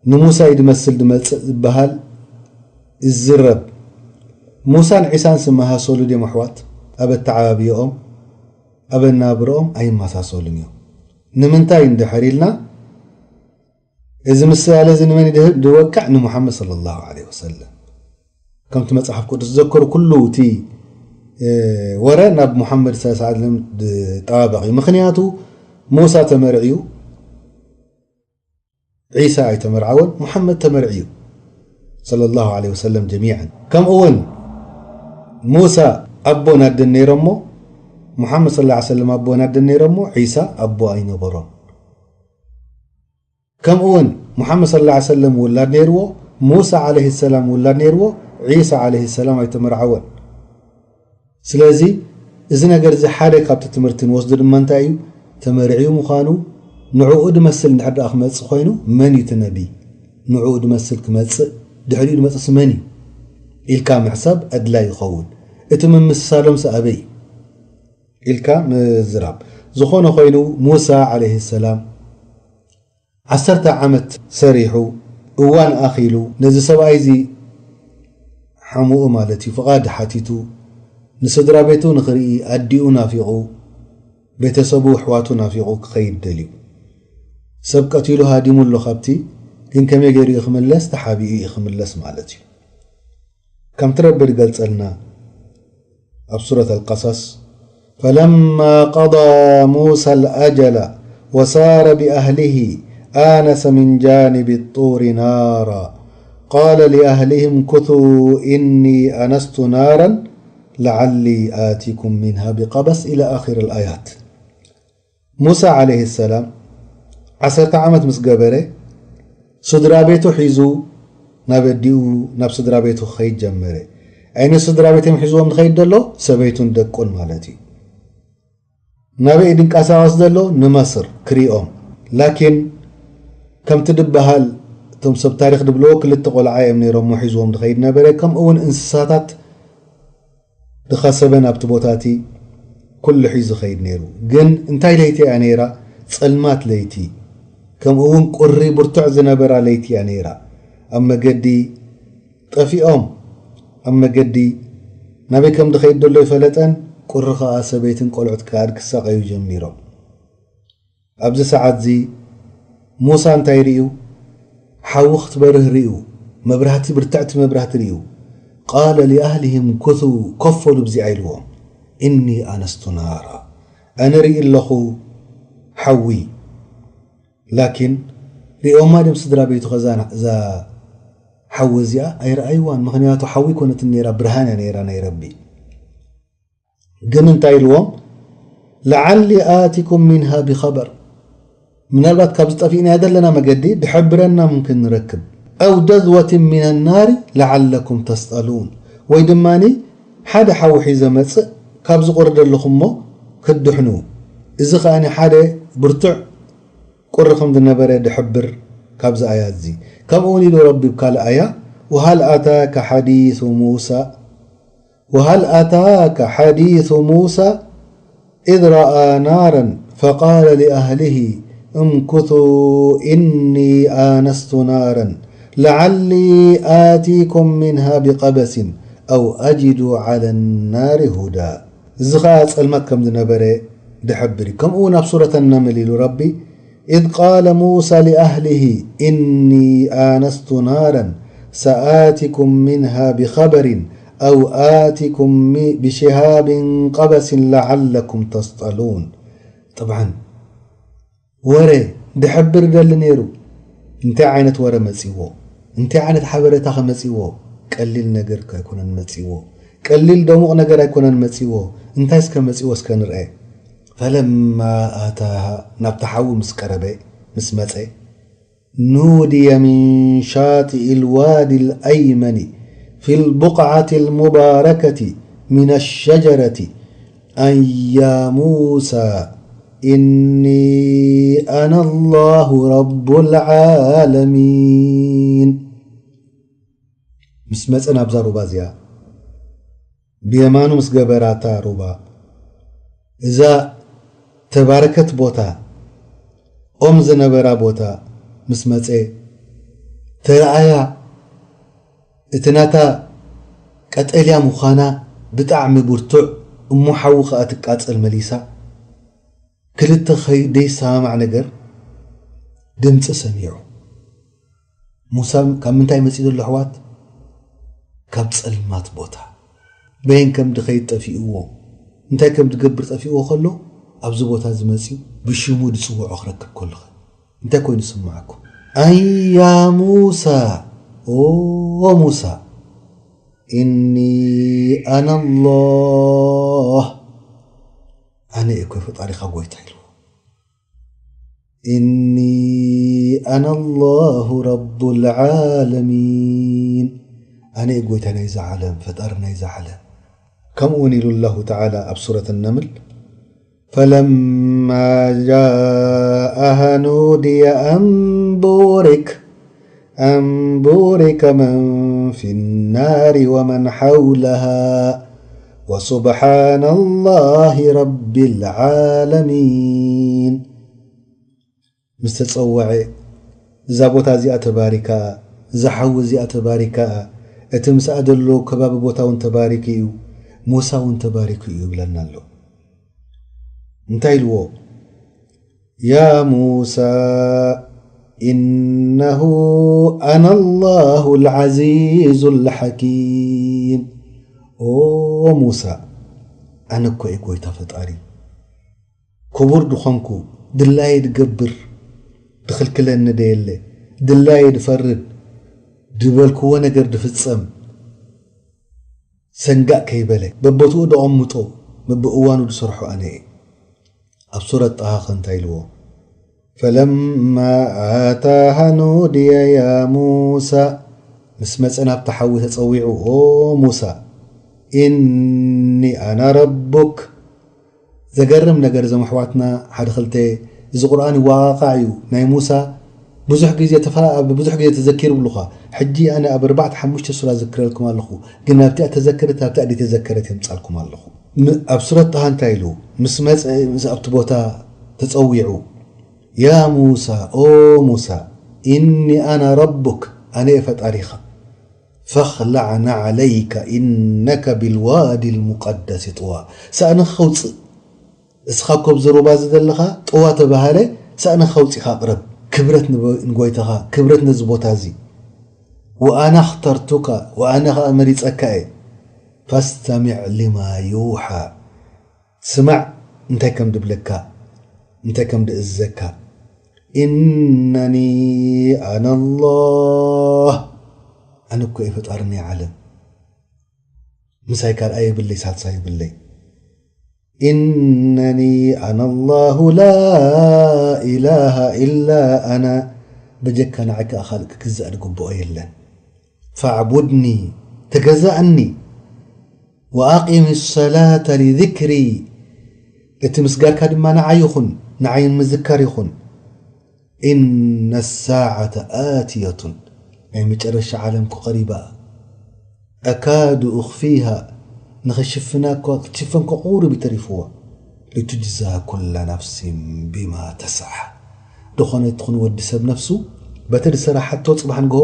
ንሙሳ እዩ ድመስል ድመጽእ ዝበሃል ይዝረብ። ሙሳን ዒሳን ዝመሳሰሉ ድዮም ኣሕዋት? ኣብ ኣተዓባብያኦም፣ ኣብ ኣነባብርኦም ኣይመሳሰሉን እዮም። ንምንታይ እንድሕር ኢልና፣ እዚ ምሳሌ እዚ ንመን እዩ ድህብ? ድወቅዕ ንሙሓመድ ሰለላሁ ዐለይሂ ወሰለም። ከምቲ መጽሓፍ ቅዱስ ዝዘክሩ ኩሉ እቲ፣ እ፣ ወረ ናብ ሙሓመድ ሰለላሁ ዐለይሂ ወሰለም ዝጠባበቕ እዩ። ምኽንያቱ ሙሳ ተመርዕዩ፣ ዒሳ ኣይተመርዓወን፣ ሙሓመድ ተመርዕዩ ሰለላሁ ዐለይሂ ወሰለም ጀሚዓን። ከምኡ እውን ሙሳ ኣቦን ኣደን ነይሮሞ፣ ሙሓመድ ሰለላሁ ዐለይሂ ወሰለም ኣቦን ኣደን ነይሮሞ፣ ዒሳ ኣቦ ኣይነበሮን። ከምኡ እውን ሙሓመድ ሰለላሁ ዐለይሂ ወሰለም ውላድ ነይርዎ፣ ሙሳ ዓለይሂ ሰላም ውላድ ነይርዎ፣ ዒሳ ዓለይሂ ሰላም ኣይተመርዓወን። ስለዚ እዚ ነገር እዚ ሓደ ካብቲ ትምህርቲ ንወስዶ ድማ እንታይ እዩ? ተመርዕዩ ምዃኑ፣ ንዕኡ ድመስል እንድሕር ደኣ ክመጽእ ኮይኑ መን እዩ እቲ ነቢይ? ንዕኡ ድመስል ክመጽእ፣ ድሕሪኡ ድመጽእስ መን እዩ? ኢልካ ምሕሳብ ኣድላይ ይኸውን። እቲ ምምስሳሎምስ ኣበይ? ኢልካ ምዝራብ። ዝኾነ ኮይኑ ሙሳ ዓለይሂ ሰላም ዓሰርተ ዓመት ሰሪሑ፣ እዋን ኣኺሉ፣ ነዚ ሰብኣይ እዚ ሓሙኡ ማለት እዩ፣ ፍቓድ ሓቲቱ፣ ንስድራ ቤቱ ንኽርኢ፣ ኣዲኡ ናፊቑ፣ ቤተሰቡ፣ ኣሕዋቱ ናፊቑ ክኸይድ ደልዩ። ሰብ ቀቲሉ ሃዲሙ ኣሎ ካብቲ፣ ግን ከመይ ገይሩ እዩ ክምለስ? ተሓቢኡ እዩ ክምለስ ማለት እዩ። ከምቲ ረቢ ዝገልጸልና ኣብ ሱረት ኣልቀሰስ፣ فلما قضى موسى الأجل وسار بأهله آنس من جانب الطور نارا قال لأهله امكثوا إني آنست نارا لعلي آتيكم منها بقبس إلى آخر الآيات. ሙሳ ዓለይሂ ሰላም ዓሰርተ ዓመት ምስ ገበረ፣ ስድራ ቤቱ ሒዙ ናብ ኣዲኡ፣ ናብ ስድራ ቤቱ ክኸይድ ጀመረ። ኣይነ ስድራ ቤቶም ሒዝዎም ዝኸይድ ዘሎ ሰበይቱን ደቁን ማለት እዩ። ናበይ ድንቀሳቐስ ዘሎ? ንመስር ክሪኦም። ላኪን ከምቲ ድበሃል፣ እቶም ሰብ ታሪኽ ድብልዎ ክልተ ቆልዓ እዮም ነይሮሞ ሒዝዎም ዝኸይድ ነበረ። ከምኡ እውን እንስሳታት ድኸሰበ ናብቲ ቦታ እቲ ኩሉ ሒዙ ዝኸይድ ነይሩ። ግን እንታይ ለይቲ እያ ነይራ? ጸልማት ለይቲ፣ ከምኡ እውን ቁሪ ብርቱዕ ዝነበራ ለይቲ እያ ነይራ። ኣብ መገዲ ጠፊኦም፣ ኣብ መገዲ ናበይ ከም ድኸይድ ደሎ ይፈለጠን፣ ቁሪ ኸኣ ሰበይትን ቆልዑት ከኣ ክሳቐዩ ጀሚሮም። ኣብዚ ሰዓት እዚ ሙሳ እንታይ ርእዩ? ሓዊ ክትበርህ ርእዩ። መብራህቲ፣ ብርትዕቲ መብራህቲ ርእዩ። ቃለ ሊኣህሊሂም ኩሱ፣ ኮፍ በሉ ብዚኣ ኢልዎም። እኒ ኣነስቱ ናራ፣ ኣነ ርኢ ኣለኹ ሓዊ። ላኪን ርእዮማ ድም ስድራ ቤቱ ከዛ፣ እዛ ሓዊ እዚኣ ኣይረኣይዋን። ምኽንያቱ ሓዊ ኮነትን ነይራ፣ ብርሃን እያ ነይራ ናይ ረቢ። ግን እንታይ ኢልዎም? ለዓሊ ኣቲኩም ሚንሃ ቢኸበር፣ ምናልባት ካብ ዝጠፊእናዮ ዘለና መገዲ ድሕብረና ምምክን ንረክብ። ኣው ጀዝወትን ሚን ናሪ ለዓለኩም ተስጠሉን፣ ወይ ድማ ሓደ ሓዊ ሒዘ መጽእ ካብ ዝቑሪ ደለኹሞ ክትድሕኑ። እዚ ከኣ ሓደ ብርቱዕ ቁሪ ከም ዝነበረ ድሕብር ካብዚ ኣያ እዚ። ከምኡ እውን ኢሉ ረቢ ብካልእ ኣያ፣ ወሃል ኣታከ ሓዲሱ ሙሳ وهل أتاك حديث موسى إذ رأى نارا فقال لأهله امكثوا إني آنست نارا لعلي آتيكم منها بقبس أو أجد على النار هدى. እዚ ኸኣ ጸልማት ከም ዝነበረ ድሕብር እዩ። ከምኡ እውን ኣብ ሱረት ነምል ኢሉ ረቢ፣ إذ قال موسى لأهله إني آنست نارا سآتكم منها بخبر أو آتكم بشهاب قبس لعلكم تصطلون. طبعا ወረ ድሕብር ደሊ ነይሩ። እንታይ ዓይነት ወረ መጺዎ? እንታይ ዓይነት ሓበሬታ ከመጺዎ? ቀሊል ነገር ኣይኮነን መጺዎ። ቀሊል ደሙቕ ነገር ኣይኮነን መጺዎ። እንታይ እስከ መጺዎ እስከ ንርአ። فلما أتاها، ናብቲ ሓዊ ምስ ቀረበ፣ ምስ መጸ፣ نودي من شاطئ الوادي الأيمن في البقعة المباركة من الشجرة أن يا موسى إني أنا الله رب العالمين. ምስ መጸ ናብዛ ሩባ እዚኣ ብየማኑ ምስ ገበራታ ሩባ፣ እዛ ተባረከት ቦታ፣ ኦም ዝነበራ ቦታ ምስ መጸ ተረኣያ፣ እቲ ናታ ቀጠልያ ምዃና ብጣዕሚ ብርቱዕ እሞ ሓዊ ከኣ ትቃጸል መሊሳ፣ ክልተ ከይ-፣ ደይሰማማዕ ነገር ድምጺ ሰሚዑ። ሙሳ ካብ ምንታይ መጺኡ ዘሎ ኣሕዋት? ካብ ጸልማት ቦታ። በየን ከም ድኸይድ ጠፊእዎ፣ እንታይ ከም ድገብር ጠፊእዎ ከሎ፣ ኣብዚ ቦታ እዚ መጺኡ ብሽሙ ድጽውዖ ክረክብ ከሎ፣ እንታይ ኮይኑ ዝስምዓኩም? ኣን ያ ሙሳ፣ ኦ ሙሳ፣ ኢኒ ኣና ኣላህ፣ ኣነ እየ እኮ ፈጣሪኻ ጎይታ ኢልዎ። ኢኒ ኣና ኣላሁ ረቡል ዓለሚን፣ ኣነ እየ ጎይታ ናይዛ ዓለም፣ ፈጣሪ ናይዛ ዓለም። ከምኡ እውን ኢሉ ኣላሁ ተዓላ ኣብ ሱረት ነምል፣ ፈለማ ጃኣሃ ኑድየ ኣን ቡሪክ፣ ኣን ቡሪከ መን ፊ ናሪ ወመን ሓውለሃ ወሱብሓነ ላሂ ረቢል ዓለሚን። ምስ ተጸወዐ፣ እዛ ቦታ እዚኣ ተባሪካ፣ እዛ ሓዊ እዚኣ ተባሪካ፣ እቲ ምስኣ ዘሎ ከባቢ ቦታ እውን ተባሪኩ እዩ፣ ሙሳ እውን ተባሪኩ እዩ ይብለና ኣሎ። እንታይ ኢልዎ? ያ ሙሳ ኢነሁ ኣነ ኣላሁ ልዓዚዙ ልሓኪም። ኦ ሙሳ፣ ኣነ እኮ እየ ጎይታ ፈጣሪ፣ ክቡር ድኾንኩ፣ ድላየ ድገብር፣ ድኽልክለኒ ደየለ፣ ድላየ ድፈርድ፣ ድበልክዎ ነገር ድፍጸም፣ ሰንጋእ ከይበለ በቦትኡ ደቐምጦ፣ በብእዋኑ ድሰርሖ ኣነ እየ። ኣብ ሱረት ጣሃ ኸ እንታይ ኢልዎ? ፈለማ ኣታሃ ኑድየ ያ ሙሳ፣ ምስ መጸ ናብቲ ሓዊ ተጸዊዑ፣ ኦ ሙሳ፣ ኢኒ ኣና ረቡክ። ዘገርም ነገር፣ እዞም ኣሕዋትና ሓደ ክልተ፣ እዚ ቁርኣን ይወቓቃዕ እዩ። ናይ ሙሳ ብዙሕ ግዜ ተፈ-፣ ኣብ ብዙሕ ግዜ ተዘኪሩ ብሉኻ። ሕጂ ኣነ ኣብ ኣርባዕተ ሓሙሽተ ሱራ ዝክረልኩም ኣለኹ፣ ግን ናብቲኣ ተዘከረት፣ ናብቲኣ ደይተዘከረት የምጻልኩም ኣለኹ። ም-፣ ኣብ ሱረት ጣሃ እንታይ ኢሉ? ምስ መጸ፣ ምስ ኣብቲ ቦታ ተጸዊዑ፣ ያ ሙሳ፣ ኦ ሙሳ፣ ኢኒ ኣና ረቡክ፣ ኣነ እየ ፈጣሪኻ። ፈኽላዕ ነዓለይከ ኢነከ ቢልዋዲ ልሙቀደሲ ጥዋ። ሳእንኻ ውፅእ። እስኻ ኮብ ዝሩባ እዚ ዘለኻ ጥዋ ተባሃለ፣ ሳእንኻ ውፂኻ ቅረብ። ክብረት ንበ-፣ ንጎይታኻ፣ ክብረት ነዚ ቦታ እዚ። ወኣና ኣኽተርቱካ፣ ወኣነ ኸኣ መሪጸካ እየ። ፈስተሚዕ ሊማ ዩሓ። ስማዕ እንታይ ከም ድብለካ፣ እንታይ ከም ድእዝዘካ። ኢነኒ ኣነ ኣላህ፣ ኣነ እኮ እየ ፈጣሪ ናይ ዓለም። ምሳይ ካልኣ የብለይ፣ ሳልሳይ የብለይ። ኢነኒ ኣነ ኣላሁ ላ ኢላሃ ኢላ ኣና፣ በጀካ ንዓይ ከኣ ካልእ ክግዛእ ዝግብኦ የለን። ፈዕቡድኒ፣ ተገዛእኒ። ወኣቂም ሰላተ ሊዝክሪ፣ እቲ ምስጋድካ ድማ ንዓይ ይኹን፣ ንዓይ ምዝካር ይኹን። ኢነ ሳዓተ ኣትየቱን፣ ናይ መጨረሻ ዓለም እኮ ቀሪባ። ኣካዱ ኡኽፊሃ፣ ንኽሽፍና እኳ ክትሽፈን እኮ ቁሩብ እዩ ተሪፍዋ። ሊቱጅዛ ኩላ ናፍሲን ቢማ ተስዓ፣ ዝኾነ ትኹን ወዲ ሰብ ነፍሱ በቲ ዝሰራሓቶ ጽባሕ ንግሆ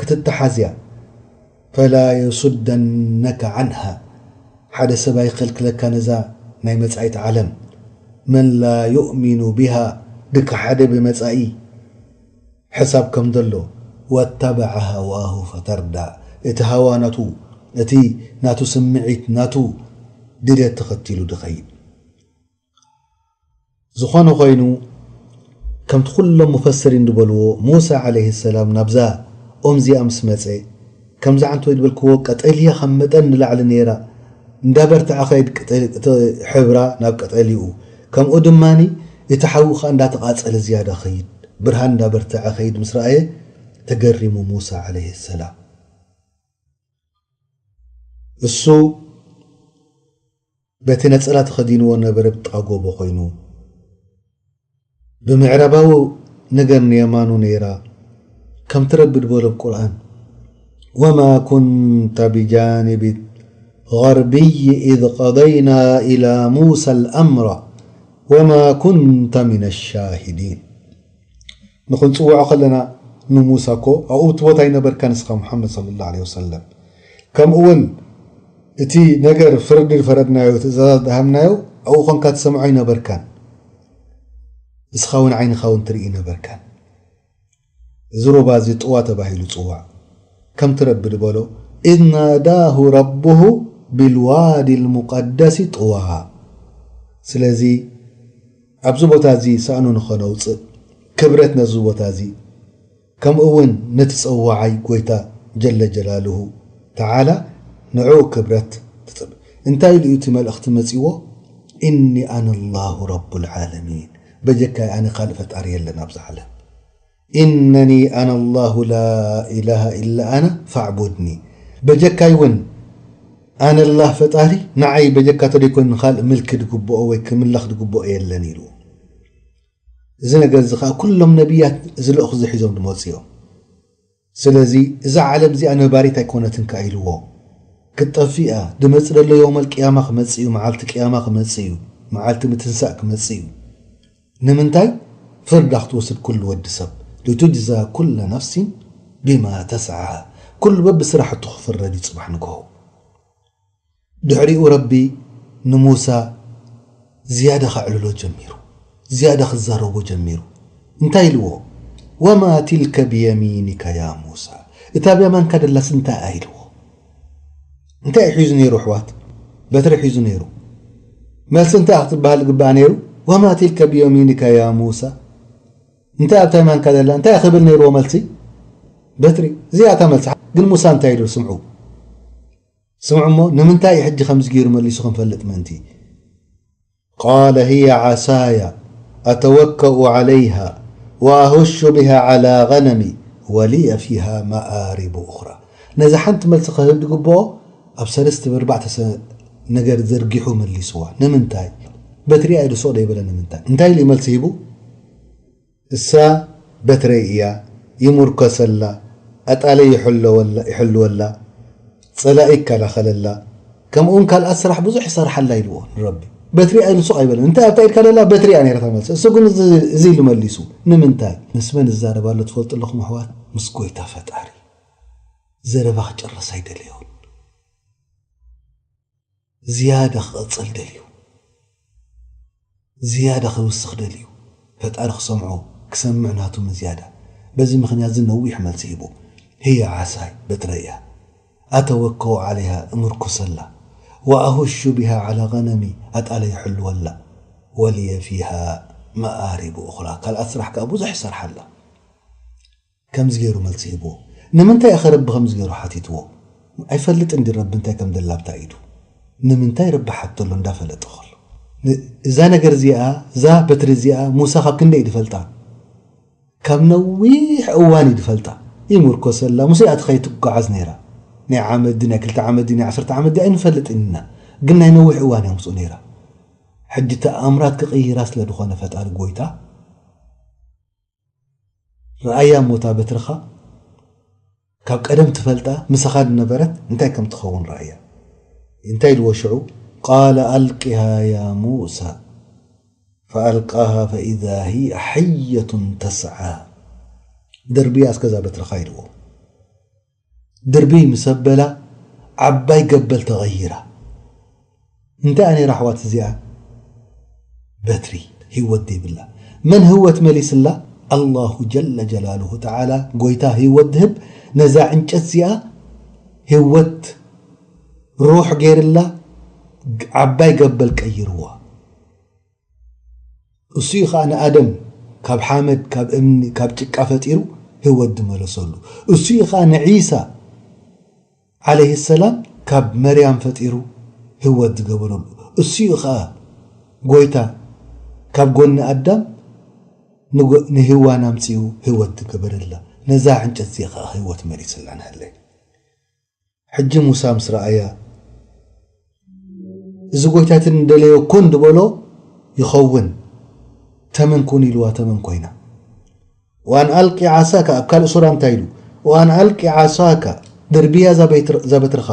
ክትተሓዝ እያ። ፈላ የሱደነከ ዓንሃ፣ ሓደ ሰብ ኣይኸልክለካ ነዛ ናይ መጻኢት ዓለም። መን ላ ዩእሚኑ ቢሃ፣ ድካ ሓደ ብመጻኢ ሕሳብ ከም ዘሎ፣ ወተበዐ ሃዋሁ ፈተርዳ፣ እቲ ሃዋ ናቱ፣ እቲ ናቱ ስምዒት፣ ናቱ ድልየት ተኸቲሉ ድኸይድ። ዝኾነ ኮይኑ፣ ከምቲ ኩሎም ሙፈስሪን ዝበልዎ፣ ሙሳ ዓለይሂ ሰላም ናብዛ ኦም እዚኣ ምስ መጸ፣ ከምዚ ዓንቶ ዝበልክዎ ቀጠልያ ካብ መጠን ንላዕሊ ነይራ፣ እንዳበርትዐ ኸይድ ቀጠል-፣ እቲ ሕብራ ናብ ቀጠልይኡ፣ ከምኡ ድማኒ እቲ ሓዊ ኸኣ እንዳተቓጸለ ዝያዳ ኸይድ፣ ብርሃን እንዳበርትዐ ኸይድ ምስ ረኣየ፣ ተገሪሙ ሙሳ ዓለይሂ ሰላም። እሱ በቲ ነጸላ ተኸዲንዎ ነበረ ብጥቓ ጎቦ ኮይኑ፣ ብምዕራባዊ ነገር ንየማኑ ነይራ፣ ከምቲ ረቢ ድበሎ ኣብ ቁርኣን፣ "ወማ ኩንተ ብጃንብ غربي إذ قضينا إلى موسى الأمر وما كنت من الشاهدين." ንኽንጽውዖ ከለና ንሙሳ እኮ ኣብኡ እቲ ቦታ ኣይነበርካን ንስኻ ሙሓመድ ሰለላሁ ዐለይሂ ወሰለም። ከምኡ እውን እቲ ነገር ፍርዲ ዝፈረድናዮ፣ ትእዛዛት ዝሃብናዮ ኣብኡ ኾንካ ትሰምዖ ኣይነበርካን። ንስኻ እውን ዓይንኻ እውን ትርኢ ኣይነበርካን። እዚ ሩባ እዚ ጥዋ ተባሂሉ ጽዋዕ። ከምቲ ረቢ ዝበሎ፣ "إذ ناداه ربه بالوادي المقدس طوى." ስለዚ ኣብዚ ቦታ እዚ ሳእኑ ንኸነውጽእ፣ ክብረት ነዚ ቦታ እዚ፣ ከምኡ እውን ነቲ ጸዋዓይ ጎይታ ጀለ ጀላልሁ ተዓላ ንዕኡ ክብረት ትጽብ። እንታይ ኢሉ እዩ እቲ መልእኽቲ መጺዎ? "ኢኒ ኣነ ላሁ ረቡል ዓለሚን፣ በጀካይ ኣነ ካልእ ፈጣሪ የለን ኣብዚ ዓለም። ኢነኒ ኣነ ላሁ ላ ኢላሃ ኢላ ኣነ ፋዕቡድኒ፣ በጀካይ እውን ኣነ ላህ ፈጣሪ፣ ንዓይ በጀካ ተደይኮን ንኻልእ ምልኪ ድግብኦ ወይ ክምለኽ ድግብኦ የለን" ኢሉ። እዚ ነገር እዚ ኸኣ ኩሎም ነቢያት እዚ ልእኹ እዚ ሒዞም ድመጹ እዮም። ስለዚ እዛ ዓለም እዚኣ ነባሪት ኣይኮነትን ከኣ ኢልዎ። ክትጠፍእ እያ። ድመጽእ ደሎ የውመል ቅያማ ክመጽእ እዩ፣ መዓልቲ ቅያማ ክመጽእ እዩ፣ መዓልቲ ምትንሳእ ክመጽእ እዩ። ንምንታይ? ፍርዳ ክትወስድ ኩሉ ወዲ ሰብ። ሊቱጅዛ ኩለ ነፍሲን ቢማ ተስዓ። ኩሉ በብስራሕቱ ክፍረድ እዩ ጽባሕ ንግሆ። ድሕሪኡ ረቢ ንሙሳ ዝያዳ ከዕልሎ ጀሚሩ፣ ዝያዳ ክዛረቦ ጀሚሩ። እንታይ ኢልዎ? "ወማ ትልከ ብየሚኒከ ያ ሙሳ?" እታ ብየማንካ ደላስ እንታይ እያ ኢልዎ? እንታይ እዩ ሒዙ ነይሩ ኣሕዋት? በትሪ ሒዙ ነይሩ። መልሲ እንታይ ክትበሃል ዝግባኣ ነይሩ? "ወማ ትልከ ብየሚኒከ ያ ሙሳ?" እንታይ ኣብታ የማንካ ደላ? እንታይ ክብል ነይርዎ መልሲ? በትሪ። እዚኣ እታ መልሲ። ግን ሙሳ እንታይ ኢሉ? ስምዑ። ስምዑ እሞ፣ ንምንታይ እዩ ሕጂ ከምዚ ገይሩ መሊሱ ክንፈልጥ ምእንቲ? ቃለ ህየ ዓሳያ ኣተወከኡ ዓለይሃ ወኣሁሹ ብሃ ዓላ ገነሚ ወሊየ ፊሃ መኣሪቡ ኡኽራ። ነዚ ሓንቲ መልሲ ክህብ ዝግብኦ፣ ኣብ ሰለስተ ብኣርባዕተ ሰ-፣ ነገር ዘርጊሑ መሊስዋ። ንምንታይ? በትሪያ ኢሉ ስቕ ደይበለ ንምንታይ? እንታይ ኢሉ እዩ መልሲ ሂቡ? እሳ በትረይ እያ፣ ይምርኮሰላ፣ ኣጣለይ ይሕለወላ-፣ ይሕልወላ፣ ጸላኢ ይከላኸለላ፣ ከምኡውን ካልኣት ስራሕ ብዙሕ ይሰርሓላ ኢልዎ ንረቢ። በትሪ ኢሉ ሱቕ ኣይበለን። እንታይ ኣብታ ኢድካ ደላ በትሪ እያ ነይራ እታ መልሲ። እሱ ግን እዚ፣ እዚ ኢሉ መሊሱ። ንምንታይ? ምስ መን ይዛረብ ኣሎ ትፈልጡ ኣለኹም ኣሕዋት? ምስ ጎይታ ፈጣሪ። ዘረባ ክጨርስ ኣይደለዮን። ዝያዳ ክቕጽል ደልዩ። ዝያዳ ክውስኽ ደልዩ። ፈጣሪ ክሰምዖ፣ ክሰምዕ ናቱ ምዝያዳ። በዚ ምኽንያት እዚ ነዊሕ መልሲ ሂቡ። ህየ ዓሳይ፣ በትረይ እያ። ኣተወከኡ ዓለይሃ፣ እምርኩሰላ። ወኣሁሹ ቢሃ ዓላ ገነሚ፣ ኣጣለ ይሕልወላ። ወልየ ፊሃ መኣሪቡ ኡኽራ። ካልኣት ስራሕ ከኣ ብዙሕ ይሰርሓላ። ከምዚ ገይሩ መልሲ ሂብዎ። ንምንታይ ኢኸ ረቢ ከምዚ ገይሩ ሓቲትዎ? ኣይፈልጥን ድዩ ረቢ እንታይ ከም ደላ ኣብታ ኢዱ? ንምንታይ ረቢ ሓተሉ እንዳፈለጠ ከሎ? ን-፣ እዛ ነገር እዚኣ፣ እዛ በትሪ እዚኣ ሙሳ ካብ ክንደይ እዩ ድፈልጣ? ካብ ነዊሕ እዋን እዩ ድፈልጣ። ይምርኮሰላ፣ ምስኡ እያ ትኸይድ ትጓዓዝ ነይራ። ናይ ዓመት ድዩ፣ ናይ ክልተ ዓመት ድዩ፣ ናይ ዓሰርተ ዓመት ድዩ ኣይንፈልጥን ኢና። ግን ናይ ነዊሕ እዋን እያ ምስኡ ነይራ። ሕጂ ተኣምራት ክቕይራ ስለ ዝኾነ ፈጣሪ ጎይታ፣ ረኣያ እሞ እታ በትርኻ ካብ ቀደም ትፈልጣ ምሳኻ ዝነበረት እንታይ ከም ትኸውን ረኣያ። እንታይ ኢልዎ ሽዑ? ቃለ ኣልቂሃ ያ ሙሳ ፈኣልቃሃ ፈኢዛ ሂየ ሓየቱን ተስዓ። ደርብያ እስከዛ በትርኻ ኢልዎ። ድርብይ ምስ ኣበላ ዓባይ ገበል ተቐይራ። እንታይ እያ ነይራ ኣሕዋት እዚኣ? በትሪ ህይወት ዘይብላ። መን ህይወት መሊስላ? ኣላሁ ጀለ ጀላሉሁ ተዓላ፣ ጎይታ ህይወት ዝህብ፣ ነዛ ዕንጨት እዚኣ ህይወት ሩሕ ገይርላ፣ ዓባይ ገበል ቀይርዋ። እሱ እዩ ኸዓ ንኣደም ካብ ሓመድ፣ ካብ እምኒ፣ ካብ ጭቃ ፈጢሩ ህይወት ዝመለሰሉ። እሱ እዩ ኸዓ ንዒሳ ዓለይሂ ሰላም ካብ መርያም ፈጢሩ ህይወት ዝገበረሉ። እሱ እዩ ኸዓ ጎይታ ካብ ጎኒ ኣዳም ንጎ-፣ ንህዋን ኣምጺኡ ህይወት ዝገበረላ። ነዛ ዕንጨት እዚኣ ኸዓ ህይወት መሊስላ ንሃለይ። ሕጂ ሙሳ ምስ ረኣያ፣ እዚ ጎይታትን እንደለዮ ኩን ዝበሎ ይኸውን፣ ተመን ኩን ኢልዋ፣ ተመን ኮይና። ወኣን ኣልቂ ዓሳካ፣ ኣብ ካልእ ሱራ እንታይ ኢሉ? ወኣን ኣልቂ ዓሳካ፣ ድርብያ እዛ በይትር-፣ እዛ በትርኻ።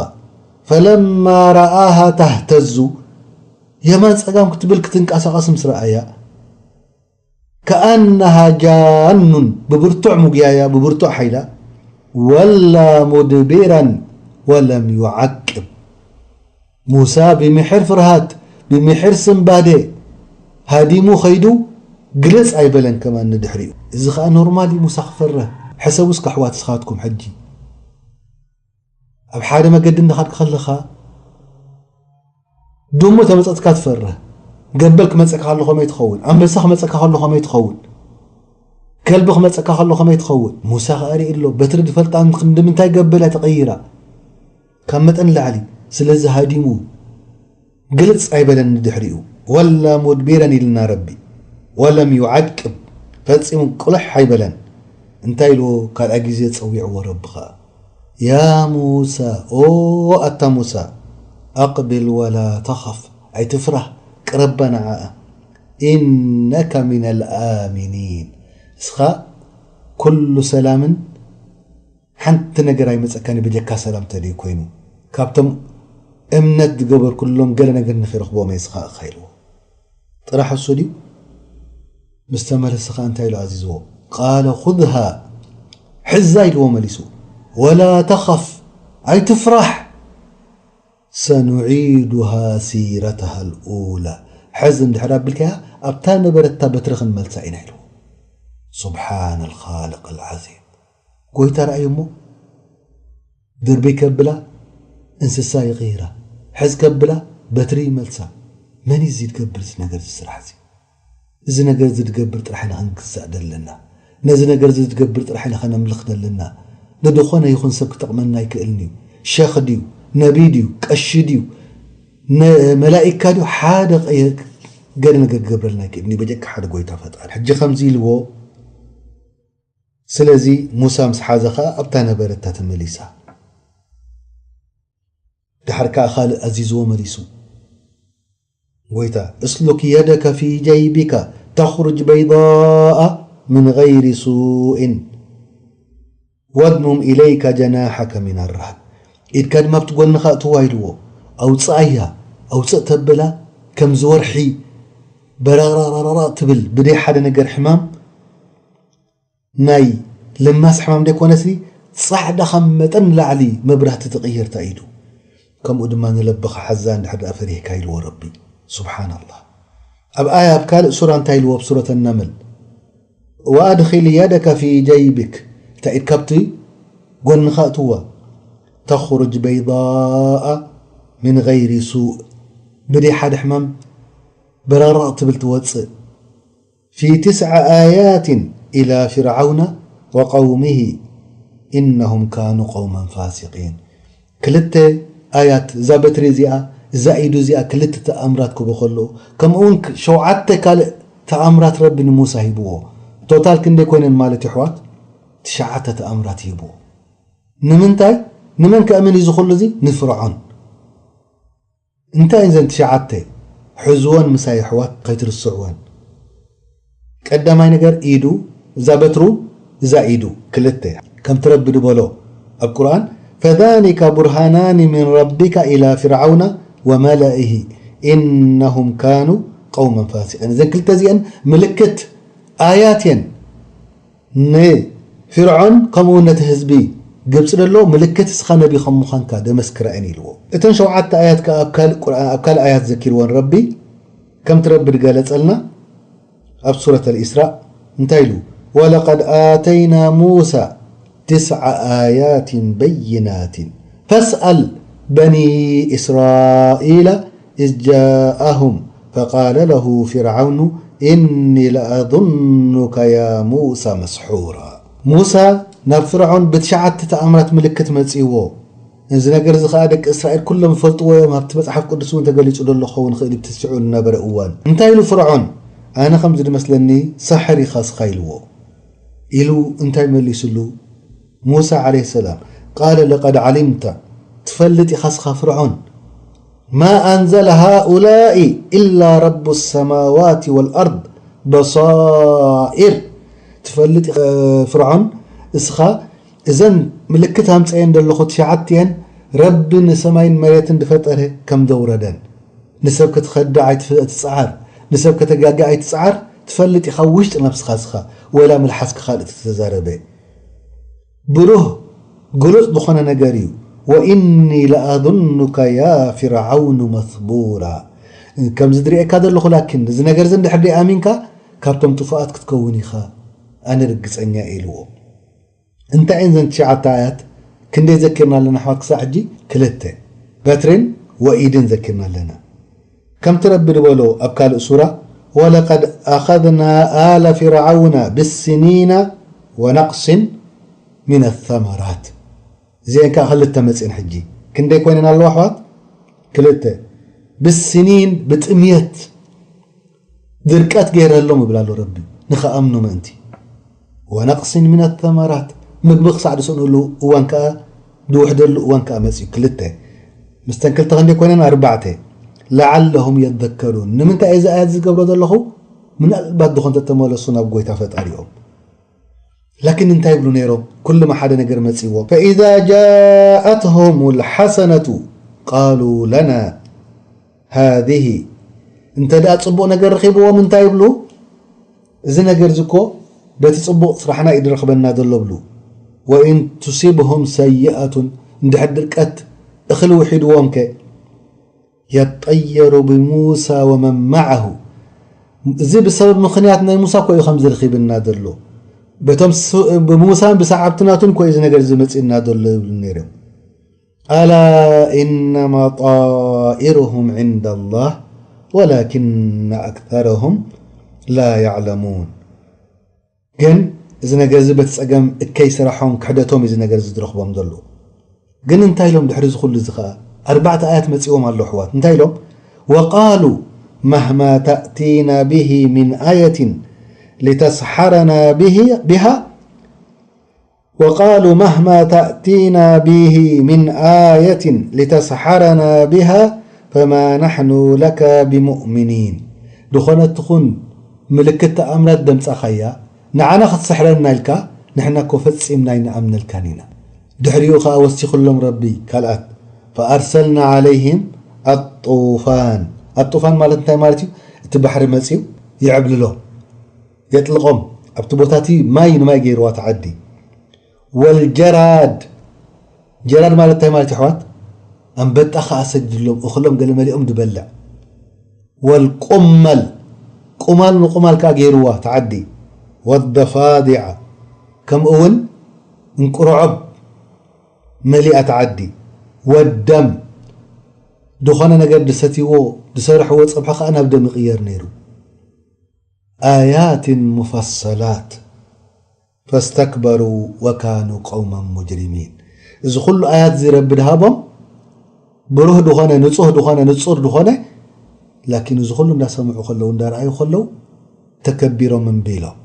ፈለማ ረኣሃ ተህተዙ፣ የማን ጸጋም ክትብል ክትንቀሳቐስ ምስ ረኣያ፣ ከኣነሃ ጃኑን፣ ብብርቱዕ ሙግያያ፣ ብብርቱዕ ሓይላ፣ ወላ ሙድቢራን ወለም ዩዓቅብ። ሙሳ ብምሕር ፍርሃት፣ ብምሕር ስንባደ ሃዲሙ ኸይዱ፣ ግልጽ ኣይበለን ከማን ንድሕሪኡ። እዚ ኸኣ ኖርማል እዩ ሙሳ ክፈርህ። ሕሰቡ እስከ ኣሕዋት እስኻትኩም ሕጂ። ኣብ ሓደ መገዲ እንዳኸድካ ከለኻ፣ ድሙ ተመጸትካ ትፈርህ። ገበል ክመጸካ ከሎ ከመይ ትኸውን? ኣንበሳ ክመጸካ ከሎ ከመይ ትኸውን? ከልቢ ክመጸካ ከሎ ከመይ ትኸውን? ሙሳ ከኣ ርኢ ኣሎ። በትሪ ዝፈልጣ ክንዲ ምንታይ ገበል እያ ተቐይራ? ካብ መጠን ላዕሊ። ስለዚ ሃዲሙ። ግልጽ ኣይበለን ንድሕሪኡ። ወላ ሙድቢረን ኢልና ረቢ። ወለም ዩዓቅብ። ፈጺሙ ቁልሕ ኣይበለን። እንታይ ኢልዎ? ካልኣይ ግዜ ጸዊዕዎ ረቢ ኸኣ። ያ ሙሳ፣ ኦ ኣታ ሙሳ፣ ኣቕቢል ወላ ተኸፍ፣ ኣይትፍራህ፣ ቅረባ ንዓኣ። ኢነካ ሚነል ኣሚኒን፣ እስኻ ኩሉ ሰላምን ሓንቲ ነገር ኣይመጸካን እዩ፣ ብጀካ ሰላም ተደይ ኮይኑ። ካብቶም እምነት ዝገበርኩሎም ገለ ነገር ንኽረኽቦም እየ፣ እስኻ ኢኻ ኢልዎ። ጥራሕ እሱ ድዩ? ምስ ተመለሰ ኸኣ እንታይ ኢሉ ኣዚዝዎ? ቃለ ኹዝሃ፣ ሕዛ ኢልዎ መሊሱ። ወላ ተኸፍ፣ ኣይትፍራሕ። ሰኑዒዱሃ ሲረተሃ ልኡላ። ሕዚ እንድሕር ኣቢልካያ ኣብታ ነበረታ በትሪ ክንመልሳ ኢና ኢልዎ። ሱብሓነ ልኻልቅ ልዓዚም። ጎይታ ረኣዩ እሞ ድርብይ ከብላ እንስሳ ይቕይራ፣ ሕዝ ከብላ በትሪ ይመልሳ። መን እዩ እዚ ዝገብር እዚ ነገር እዚ ስራሕ እዚ? እዚ ነገር እዚ ዝገብር ጥራሕ ኢና ክንግዛእ ዘለና። ነዚ ነገር እዚ ዝገብር ጥራሕ ኢና ከነምልኽ ዘለና። ንድኾነ ይኹን ሰብ ክጠቕመና ኣይክእልን እዩ። ሸኽ ድዩ? ነቢ ድዩ? ቀሺ ድዩ? ነ-፣ መላኢካ ድዩ? ሓደ ቀየ-፣ ገለ ነገር ክገብረልና ኣይክእልን እዩ። በጀካ ሓደ ጎይታ ፈጣሪ። ሕጂ ከምዚ ኢልዎ፣ ስለዚ ሙሳ ምስ ሓዘ ኸኣ ኣብታ ነበረታ ተመሊሳ። ድሓር ከኣ ካልእ ኣዚዝዎ መሊሱ። ጎይታ፣ እስሉክ የደከ ፊ ጀይቢካ ተኽሩጅ በይዳኣ ምን ገይሪ ሱእን ወድሙም ኢለይካ ጀናሓከ ሚን ራህብ። ኢድካ ድማ ኣብቲ ጎንኻ እትዋ ኢልዎ። ኣውፅኣያ፣ ኣውፅእ ተበላ፣ ከምዚ ወርሒ በራራራራ ትብል ብደይ ሓደ ነገር ሕማም ናይ ልማስ ሕማም ደይኮነሲ፣ ጻዕዳ ካብ መጠን ንላዕሊ መብራህቲ ትቕይር እታ ኢዱ። ከምኡ ድማ ንለብኻ ሓዛ እንድሕር ደኣ ፈሪህካ ኢልዎ ረቢ። ሱብሓነላህ። ኣብ ኣያ ኣብ ካልእ ሱራ እንታይ ኢልዎ? ኣብ ሱረት ነምል፣ "ወኣድኺል የደከ ፊ ጀይብክ"፣ እታ ኢድ ካብቲ ጎንኻ እትዋ፣ "ተኽሩጅ በይዳኣ ሚን ገይሪ ሱእ"፣ ብደይ ሓደ ሕማም በራራቕ ትብል ትወጽእ። ፊ ትስዐ ኣያትን ኢላ ፊርዓውነ ወቀውሚሂ ኢነሁም ካኑ ቀውመን ፋሲቂን። ክልተ ኣያት፣ እዛ በትሪ እዚኣ፣ እዛ ኢዱ እዚኣ ክልተ ተኣምራት ክህቦ ከሎ፣ ከምኡ እውን ክ-፣ ሸውዓተ ካልእ ተኣምራት ረቢ ንሙሳ ሂብዎ። ቶታል ክንደይ ኮይነን ማለት እዩ ኣሕዋት? ትሽዓተ ተኣምራት ሂብዎ። ንምንታይ? ንመን ከእምን እዩ እዚ ኩሉ እዚ? ንፍርዖን። እንታይ እየን ዘን ትሽዓተ? ሕዝወን ምሳይ ኣሕዋት፣ ከይትርስዕወን። ቀዳማይ ነገር ኢዱ፣ እዛ በትሩ፣ እዛ ኢዱ፣ ክልተ። ከምቲ ረቢ ዝበሎ ኣብ ቁርኣን፣ "ፈዛሊከ ቡርሃናኒ ሚን ረቢከ ኢላ ፊርዓውነ ወመለኢሂ ኢነሁም ካኑ ቀውመን ፋሲቂን።" እዘን ክልተ እዚአን ምልክት ኣያት እየን። ንፊርዖን ከምኡ እውን ነቲ ህዝቢ ግብፂ ዘሎ ምልክት እስኻ ነቢ ከም ምዃንካ ደመስክራ እየን ኢልዎ። እተን ሸውዓተ ኣያት ከኣ ኣብ ካልእ ቁርኣን፣ ኣብ ካልእ ኣያት ዘኪርወን ረቢ፣ ከምቲ ረቢ ዝገለጸልና ኣብ ሱረት ኣልኢስራእ እንታይ ኢሉ? ወለቀድ ኣተይና ሙሳ ትስዓ ኣያትን በይናትን ፈስኣል በኒ እስራኢላ ኢዝ ጃኣሁም ፈቃለ ለሁ ፊርዓውኑ ኢኒ ለኣظኑከ ያ ሙሳ መስሑራ። ሙሳ ናብ ፍርዖን ብትሽዓተ ተኣምራት ምልክት መጺእዎ። እዚ ነገር እዚ ኸኣ ደቂ እስራኤል ኩሎም ይፈልጥዎ እዮም፣ ኣብቲ መጽሓፍ ቅዱስ እውን ተገሊጹ ዘሎ ክኸውን ይኽእል እዩ፣ እቲ ሽዑ ዝነበረ እዋን። እንታይ ኢሉ ፍርዖን? ኣነ ከምዚ ዝመስለኒ ሳሕር ኢኻ እስኻ ኢልዎ። ኢሉ እንታይ መሊሱሉ? ሙሳ ዓለይሂ ሰላም፣ ቃለ ለቀድ ዓሊምተ፣ ትፈልጥ ኢኻ እስኻ ፍርዖን፣ ማ ኣንዘለ ሃኡላኢ ኢላ ረቡ ሰማዋት ወልኣርድ በሳኢር። ትፈልጥ ኢኻ ፍርዖን፣ እስኻ እዘን ምልክት ኣምፀየን ዘለኹ ትሽዓትየን ረቢ ንሰማይን መሬትን ዝፈጠረ ከም ዘውረደን። ንሰብ ከተኸድዕ ኣይትፍ-፣ ኣይትፅዓር፣ ንሰብ ከተጋግእ ኣይትፅዓር። ትፈልጥ ኢኻ ውሽጢ ነብስኻ እስኻ፣ ወላ መልሓስካ ካልእ ተተዛረበ። ብሩህ ግሉጽ ዝኾነ ነገር እዩ። ወኢኒ ለኣظኑከ ያ ፊርዓውኑ መስቡራ። ከምዚ ዝርእየካ ዘለኹ ላኪን፣ እዚ ነገር እዚ እንድሕር ደይኣሚንካ፣ ካብቶም ጥፉኣት ክትከውን ኢኻ፣ ኣነ ርግጸኛ እየ ኢልዎ። እንታይ እየን ዘን ትሽዓተ ኣያት? ክንደይ ዘኪርና ኣለና ኣሕዋት ክሳዕ ሕጂ? ክልተ። በትሪን ወኢድን ዘኪርና ኣለና። ከምቲ ረቢ ዝበሎ ኣብ ካልእ ሱራ፣ ወለቀድ ኣኸዝና ኣለ ፊርዓውነ ብስኒነ ወነቅሲን ሚነ ሰመራት። እዚአን ከኣ ክልተ መጺአን። ሕጂ ክንደይ ኮይነን ኣለዋ ኣሕዋት? ክልተ። ብስኒን፣ ብጥምየት፣ ድርቀት ገይረሎም ይብል ኣሎ ረቢ፣ ንኸኣምኑ ምእንቲ። ወነቅሲን ሚነ ሰመራት፣ ምግቢ ክሳዕ ዝስእንሉ እዋን ከኣ፣ ዝውሕደሉ እዋን ከኣ መጺኡ። ክልተ። ምስተን ክልተ ክንደይ ኮይነን? ኣርባዕተ። ለዓለሁም የዘከሩን። ንምንታይ እዚ ኣያት ዝገብሮ ዘለኹ? ምናልባት ድኾን ተተመለሱ ናብ ጎይታ ፈጣሪኦም። ላኪን እንታይ ይብሉ ነይሮም? ኩሉማ ሓደ ነገር መጺእዎም። ፈኢዛ ጃኣትሁም ልሓሰነቱ ቃሉ ለና ሃዚህ። እንተ ደኣ ጽቡቕ ነገር ረኺብዎም እንታይ ይብሉ? እዚ ነገር እዚ እኮ በቲ ጽቡቕ ስራሕና እዩ ዝረኽበና ዘሎ ብሉ። ወኢን ቱሲብሁም ሰይኣቱን፣ እንድሕር ድርቀት እኽሊ ውሒድዎም ከ? የጠየሩ ብሙሳ ወመን መዓሁ። እዚ ብሰበብ ምኽንያት ናይ ሙሳ እኮ እዩ ከምዚ ረኺብና ዘሎ። በቶም ስ-፣ ብሙሳን ብሰዓብትናቱን እኮ እዩ እዚ ነገር እዚ መጺእና ዘሎ ይብሉ ነይሮም። ኣላ ኢነማ ጣኢሩሁም ዒንደ ላህ ወላኪነ ኣክተረሁም ላ ያዕለሙን። ግን እዚ ነገር እዚ በቲ ጸገም እከይ ስራሖም ክሕደቶም እዩ እዚ ነገር እዚ ዝረኽቦም ዘሎ። ግን እንታይ ኢሎም ድሕሪ እዚ ኩሉ እዚ ኸኣ? ኣርባዕተ ኣያት መጺዎም ኣሎ ኣሕዋት። እንታይ ኢሎም? ወቃሉ መህማ ተእቲና ብሂ ሚን ኣየትን ሊተስሓረና ብሂ-፣ ቢሃ ወቃሉ መህማ ተእቲና ብሂ ሚን ኣየትን ሊተስሓረና ቢሃ ፈማ ናሕኑ ለከ ብሙእሚኒን። ድኾነት ትኹን ምልክት ተኣምራት ደምጻኻያ፣ ንዓና ክትስሕረና ኢልካ፣ ንሕና እኮ ፈጺምና ኣይንኣምነልካን ኢና። ድሕሪኡ ኸኣ ወሲኹሎም ረቢ ካልኣት፣ ፈኣርሰልና ዓለይሂም ኣጡፋን። ኣጡፋን ማለት እንታይ ማለት እዩ? እቲ ባሕሪ መጺኡ ይዕብልሎ፣ የጥልቖም። ኣብቲ ቦታ እቲ ማይ ንማይ ገይርዋ እቲ ዓዲ። ወልጀራድ፣ ጀራድ ማለት እንታይ ማለት እዩ ኣሕዋት? ኣንበጣ ኸኣ ሰዲድሎም፣ እኽሎም ገለ መሊኦም ዝበልዕ። ወልቁመል፣ ቁማል ንቁማል ከኣ ገይርዋ እቲ ዓዲ። ወደፋዲዓ፣ ከምኡ እውን እንቁርዖብ መሊኣ እቲ ዓዲ። ወደም፣ ዝኾነ ነገር ዝሰትይዎ፣ ዝሰርሕዎ ጸብሒ ከኣ ናብ ደም ይቕየር ነይሩ። ኣያትን ሙፈሰላት ፈስተክበሩ ወካኑ ቀውመን ሙጅሪሚን። እዚ ኩሉ ኣያት እዚ ረቢ ድሃቦም፣ ብሩህ ድኾነ፣ ንጹህ ድኾነ፣ ንጹር ድኾነ፣ ላኪን እዚ ኩሉ እንዳሰምዑ ከለዉ፣ እንዳረኣዩ ከለዉ፣ ተከቢሮም እምቢ ኢሎም።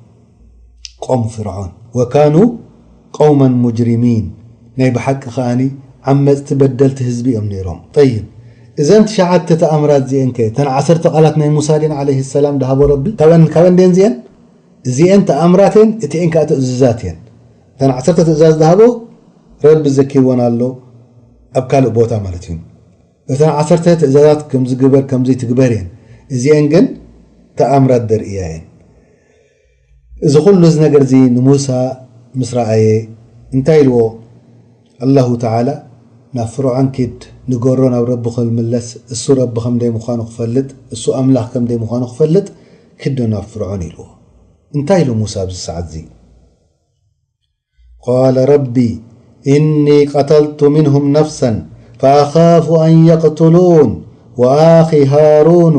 ቆም ፍርዖን። ወካኑ ቀውመን ሙጅሪሚን። ናይ ብሓቂ ከኣኒ ዓመጽቲ በደልቲ ህዝቢ እዮም ነይሮም። ጠይብ፣ እዘን ትሽዓተ ተኣምራት እዚአን ከ፣ እተን ዓሰርተ ቃላት ናይ ሙሳ ድየን ዓለይሂ ሰላም ድሃቦ ረቢ? ካብአን፣ ካብአን ድየን እዚአን? እዚአን ተኣምራት እየን፣ እቲአን ከኣ ትእዝዛት እየን። እተን ዓሰርተ ትእዛዝ ድሃቦ ረቢ ዘኪርወን ኣሎ ኣብ ካልእ ቦታ ማለት እዩ። እተን ዓሰርተ ትእዛዛት ከምዚ ግበር፣ ከምዚ ትግበር እየን። እዚአን ግን ተኣምራት ደርእያ እየን። እዚ ኩሉ እዚ ነገር እዚ ንሙሳ ምስ ረኣየ እንታይ ኢልዎ? ኣላሁ ተዓላ ናብ ፍርዖን ኪድ ንገሮ ናብ ረቢ ክምለስ፣ እሱ ረቢ ከም ደይ ምዃኑ ክፈልጥ፣ እሱ ኣምላኽ ከም ደይ ምዃኑ ክፈልጥ፣ ኪድ ናብ ፍርዖን ኢልዎ። እንታይ ኢሉ ሙሳ ኣብዚ ሰዓት እዚ? قال رب إني قتلت منهم نفسا فأخاف أن يقتلون وأخي هارون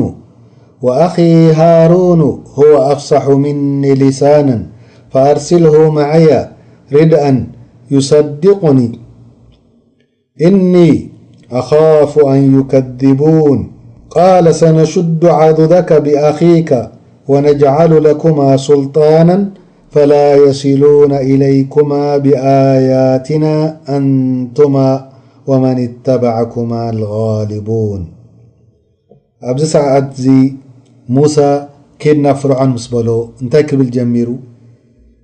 وأخي هارون هو أفصح مني لسانا فأرسله معي رد أن يصدقني إني أخاف أن يكذبون قال سنشد عضدك بأخيك ونجعل لكما سلطانا فلا يصلون إليكما بآياتنا أنتما ومن اتبعكما الغالبون. ኣብዚ ሰዓት እዚ ሙሳ ኬድ ናብ ፍርዖን ምስ በሎ እንታይ ክብል ጀሚሩ?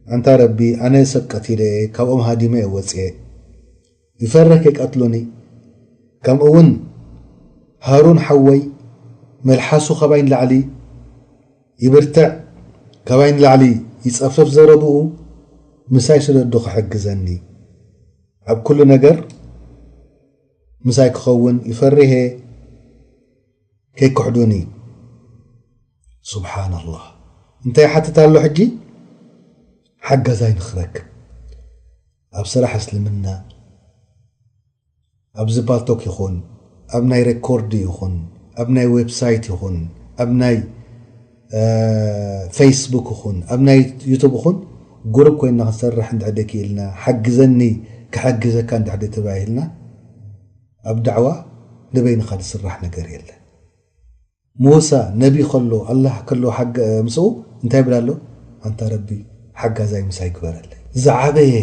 ኣንታ ረቢ፣ ኣነ ሰብ ቀቲለ እየ፣ ካብኦም ሃዲመ እየ ወፅኤ። ይፈርህ ከይቀትሉኒ። ከምኡ እውን ሃሩን ሓወይ መልሓሱ ካባይ ንላዕሊ ይብርትዕ፣ ካባይ ንላዕሊ ይጸፍፍ ዘረብኡ፣ ምሳይ ስደዶ ክሕግዘኒ። ኣብ ኩሉ ነገር ምሳይ ክኸውን ይፈርህ እየ፣ ከይክሕዱኒ። ሱብሓነላህ። እንታይ ይሓትት ኣሎ ሕጂ? ሓጋዛይ ንኽረክብ። ኣብ ስራሕ እስልምና፣ ኣብዚ ፓልቶክ ይኹን፣ ኣብ ናይ ሬኮርድ ይኹን፣ ኣብ ናይ ዌብሳይት ይኹን፣ ኣብ ናይ፣ እ፣ ፌስቡክ ይኹን፣ ኣብ ናይ ዩቱብ ይኹን፣ ጉሩፕ ኮይንና ክንሰርሕ እንድሕር ደይ ክኢልና፣ ሓግዘኒ ክሕግዘካ እንድሕር ደይ ተባሂልና፣ ኣብ ዳዕዋ ንበይንኻ ዝስራሕ ነገር የለን። ሙሳ ነቢ ከሎ፣ ኣላህ ከሎ ሓገ-፣ ምስኡ እንታይ ይብል ኣሎ? ኣንታ ረቢ ሓጋዛይ ምሳይ ግበረለይ። ዝዓበየ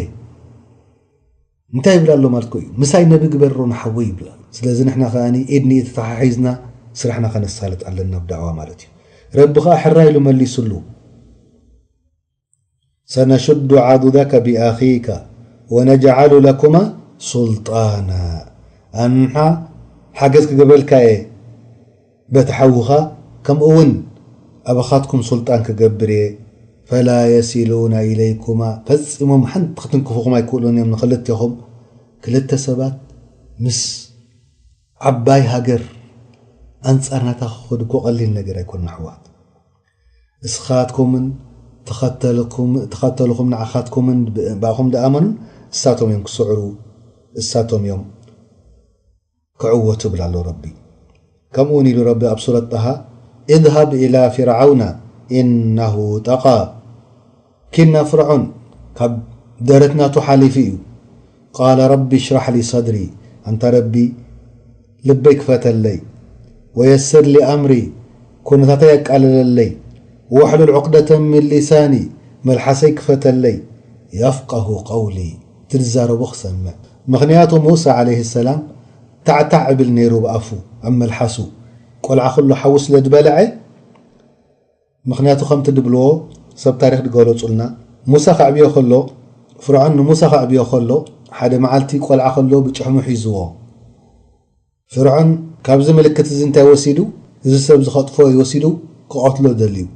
እንታይ ይብል ኣሎ ማለት እኮ እዩ? ምሳይ ነቢ ግበሮ ንሓወይ ይብል ኣሎ። ስለዚ ንሕና ከኣ ኢድ ንኢድ ተተሓሒዝና ስራሕና ከነሳልጥ ኣለና ኣብ ዳዕዋ ማለት እዩ። ረቢ ከኣ ሕራይ ኢሉ መሊሱሉ። ሰነሹዱ ዓዱደከ ቢኣኺከ ወነጅዓሉ ለኩማ ሱልጣና። ኣንሓ ሓገዝ ክገብረልካ እየ በቲ ሓውኻ፣ ከምኡ እውን ኣባኻትኩም ሱልጣን ክገብር እየ። ፈላ የሲሉና ኢለይኩማ፣ ፈጺሞም ሓንቲ ክትንክፉኹም ኣይክእሉን እዮም ንኽልቴኹም። ክልተ ሰባት ምስ ዓባይ ሃገር ኣንጻር ናታ ክኸዱ እኮ ቀሊል ነገር ኣይኮነን ኣሕዋት። እስኻትኩምን ተኸተልኩም-፣ ተኸተልኹም ንዓኻትኩምን ብ-፣ ብኣኹም ድኣመኑን እሳቶም እዮም ክስዕሩ፣ እሳቶም እዮም ክዕወቱ ይብል ኣሎ ረቢ። ከምኡ እውን ኢሉ ረቢ ኣብ ሱረት ጣሃ፣ اذهب إلى فرعون إنه طغى። ኪድ ናብ ፍርዖን፣ ካብ ደረት ናቱ ሓሊፉ እዩ። ቃለ ረቢ ሽራሕ ሊ ሰድሪ፣ ኣንታ ረቢ ልበይ ክፈተለይ፣ ወየስር ሊ ኣምሪ፣ ኩነታተይ ኣቃልለለይ፣ ወሕሉል ዑቅደተ ምን ሊሳኒ፣ መልሓሰይ ክፈተለይ፣ የፍቀሁ ቀውሊ፣ ትዝዛረቦ ክሰምዕ። ምኽንያቱ ሙሳ ዓለይሂ ሰላም ታዕታዕ እብል ነይሩ ብኣፉ፣ ኣብ መልሓሱ። ቆልዓ ከሎ ሓዊ ስለ ዝበልዐ፣ ምኽንያቱ ከምቲ ድብልዎ ሰብ ታሪኽ ድገለጹልና፣ ሙሳ ከዕብዮ ከሎ፣ ፍርዖን ንሙሳ ከዕብዮ ከሎ፣ ሓደ መዓልቲ ቆልዓ ከሎ ብጭሕሙ ሒዝዎ። ፍርዖን ካብዚ ምልክት እዚ እንታይ ወሲዱ? እዚ ሰብ እዚ ከጥፍኦ እዩ ወሲዱ፣ ክቐትሎ ደልዩ።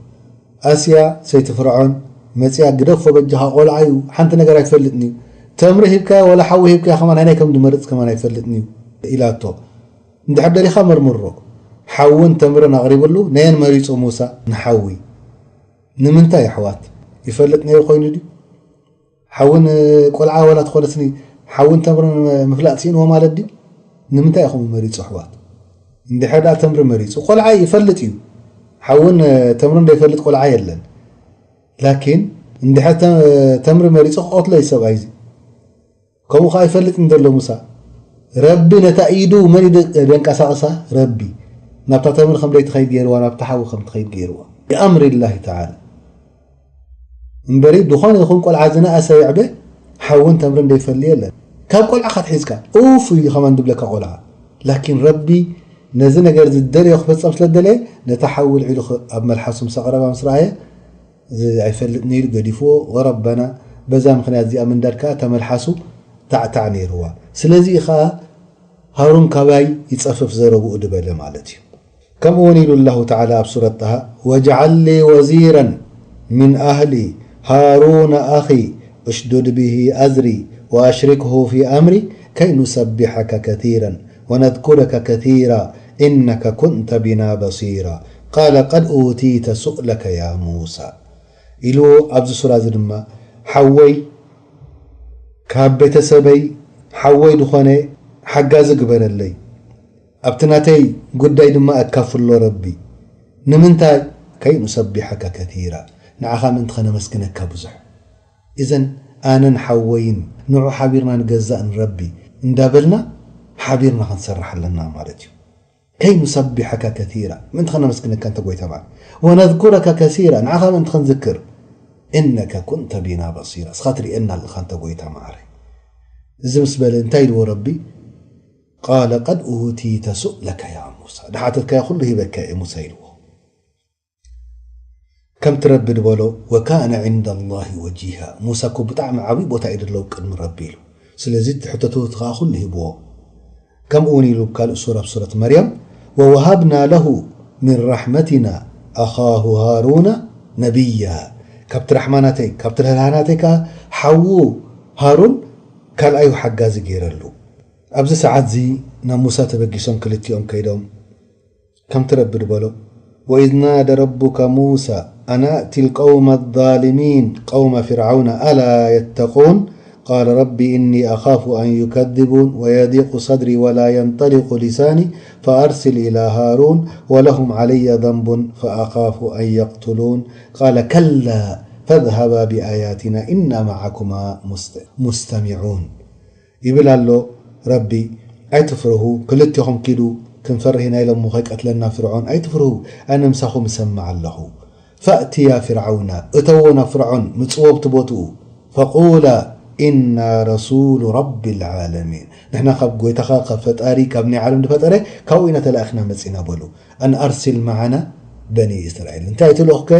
ኣስያ ሰይቲ ፍርዖን መጺኣ፣ ግደፎ በጃኻ፣ ቆልዓ እዩ፣ ሓንቲ ነገር ኣይፈልጥን እዩ። ተምሪ ሂብካዮ ወላ ሓዊ ሂብካዮ ከማን ኣየናይ ከም ዝመርጽ ከማን ኣይፈልጥን እዩ ኢላቶ። እንድሕር ደሊኻ መርምሮ። ሓውን ተምርን ኣቕሪብሉ፣ ነየን መሪጹ ሙሳ? ንሓዊ። ንምንታይ ኣሕዋት? ይፈልጥ ነይሩ ኮይኑ ድዩ? ሓውን ቆልዓ ዋላ ተኾነስኒ፣ ሓውን ተምርን ምፍላጥ ስኢንዎ ማለት ድዩ? ንምንታይ ኢኹም መሪጹ ኣሕዋት? እንድሕር ደኣ ተምሪ መሪጹ፣ ቆልዓ ይፈልጥ እዩ። ሓውን ተምርን ዘይፈልጥ ቆልዓ የለን። ላኪን እንድሕር ተ-፣ ተምሪ መሪጹ ክቐትሎ እዩ ሰብኣይ እዚ። ከምኡ ኸዓ ይፈልጥ እንተሎ ሙሳ፣ ረቢ ነታ ኢዱ መን ኢዱ ደንቀሳቕሳ? ረቢ። ናብታ ተምሪ ከም ደይትኸይድ ገይርዋ፣ ናብታ ሓዊ ከም ትኸይድ ገይርዋ። ብኣምሪ ላሂ ተዓላ። እምበሪ፣ ዝኾነ ይኹን ቆልዓ ዝነኣሰ የዕበ፣ ሓውን ተምርን ደይፈሊ የለን። ካብ ቆልዓ ካትሒዝካ፣ ኡፍ እዩ ከማን ዝብለካ ቆልዓ። ላኪን ረቢ ነዚ ነገር ዝደለዮ ክፈጸም ስለ ደለየ፣ ነታ ሓዊ ልዒሉ ኸ-፣ ኣብ መልሓሱ ምስ ኣቕረባ ምስ ረኣየ፣ እዚ ኣይፈልጥን ኢሉ ገዲፍዎ። ወረበና፣ በዛ ምኽንያት እዚኣ ምንዳድ ከኣ ተመልሓሱ ታዕታዕ ነይርዋ። ስለዚ ኸኣ ሃሩን ካባይ ይጸፍፍ ዘረብኡ ድበለ ማለት እዩ። ከምኡ እውን ኢሉ ኣላሁ ተዓላ ኣብ ሱረት ጣሃ፣ ወጅዓል ሊ ወዚረን ሚን ኣህሊ ሃሩነ ኣኺ ኡሽዱድ ብሂ ኣዝሪ ወኣሽሪክሁ ፊ ኣምሪ كي نسبحك كثيرا ونذكرك كثيرا إنك كنت بنا بصيرا قال قد أوتيت سؤلك يا موسى ኢልዎ። ኣብዚ ሱራ እዚ ድማ ሓወይ ካብ ቤተሰበይ ሓወይ ዝኾነ ሓጋዚ ግበረለይ፣ ኣብቲ ናተይ ጉዳይ ድማ ኣካፍሎ ረቢ። ንምንታይ? ከይ ኑሰቢሐካ ከቲራ፣ ንዓኻ ምእንቲ ኸነመስግነካ ብዙሕ። እዘን ኣነን ሓወይን ንዑ ሓቢርና ንገዛእ ንረቢ እንዳበልና ሓቢርና ክንሰርሕ ኣለና ማለት እዩ። ከይ ኑሰቢሐካ ከቲራ፣ ምእንቲ ኸነመስግነካ እንተ ጎይታ ማለት፣ ወነዝኩረካ ከሲራ፣ ንዓኻ ምእንቲ ኸንዝክር፣ እነከ ኩንተ ቢና በሲራ፣ እስኻ ትርእየና ኣለኻ እንተ ጎይታ መዓረይ። እዚ ምስ በለ እንታይ ኢልዎ ረቢ? ቃለ ቀድ ኡቲተ ሱእለከ ያ ሙሳ፣ ድሓተትካዮ ኩሉ ሂበካ እየ ሙሳ ኢልዎ። ከምቲ ረቢ ዝበሎ ወካነ ዕንደ ላሂ ወጂሃ፣ ሙሳ እኮ ብጣዕሚ ዓብዪ ቦታ እዩ ዘለዎ ቅድሚ ረቢ ኢሉ። ስለዚ ትሕተቱ እቲ ኸዓ ኩሉ ሂብዎ። ከምኡ እውን ኢሉ ካልእ ሱራ ኣብ ሱረት መርያም ወወሃብና ለሁ ሚን ራሕመቲና ኣኻሁ ሃሩነ ነቢያ፣ ካብቲ ራሕማ ናተይ ካብቲ ርህራህ ናተይ ከዓ ሓዉ ሃሩን ካልኣዩ ሓጋዚ ገይረሉ። ኣብዚ ሰዓት እዚ ናብ ሙሳ ተበጊሶም ክልቲኦም ከይዶም ከምቲ ረቢ ዝበሎ ወኢዝ ናደ ረቡከ ሙሳ ኣን ኣእቲ ልቀውመ ዛሊሚን ቀውመ ፊርዓውነ ኣላ የተቁን ቃለ ረቢ እኒ ኣኻፉ ኣን ዩከዚቡን ወየዲቁ ሰድሪ ወላ የንጠሊቁ ሊሳኒ ፈኣርሲል ኢላ ሃሩን ወለሁም ዓለየ ዘንቡን ፈኣኻፉ ኣን የቅቱሉን ቃለ ከላ ፈዝሃባ ብኣያቲና ኢና መዓኩማ ሙስተሚዑን ይብል ኣሎ ረቢ። ኣይትፍርሁ፣ ክልቴኹም ኪዱ ክንፈርህ ኢና ኢሎሞ ከይቀትለና ፍርዖን፣ ኣይትፍርሁ፣ ኣነ ምሳኹም እሰምዕ ኣለኹ። ፈእትያ ፍርዓውና፣ እተዎ ናብ ፍርዖን ምጽዎ ኣብቲ ቦትኡ፣ ፈቁላ ኢና ረሱሉ ረቢ ልዓለሚን፣ ንሕና ካብ ጎይታኻ ካብ ፈጣሪ ካብ ናይ ዓለም ዝፈጠረ ካብኡ ኢና ተላኢኽና መጺና በሉ። ኣን ኣርሲል መዓና በኒ እስራኤል፣ እንታይ እቲ ልኡኽከ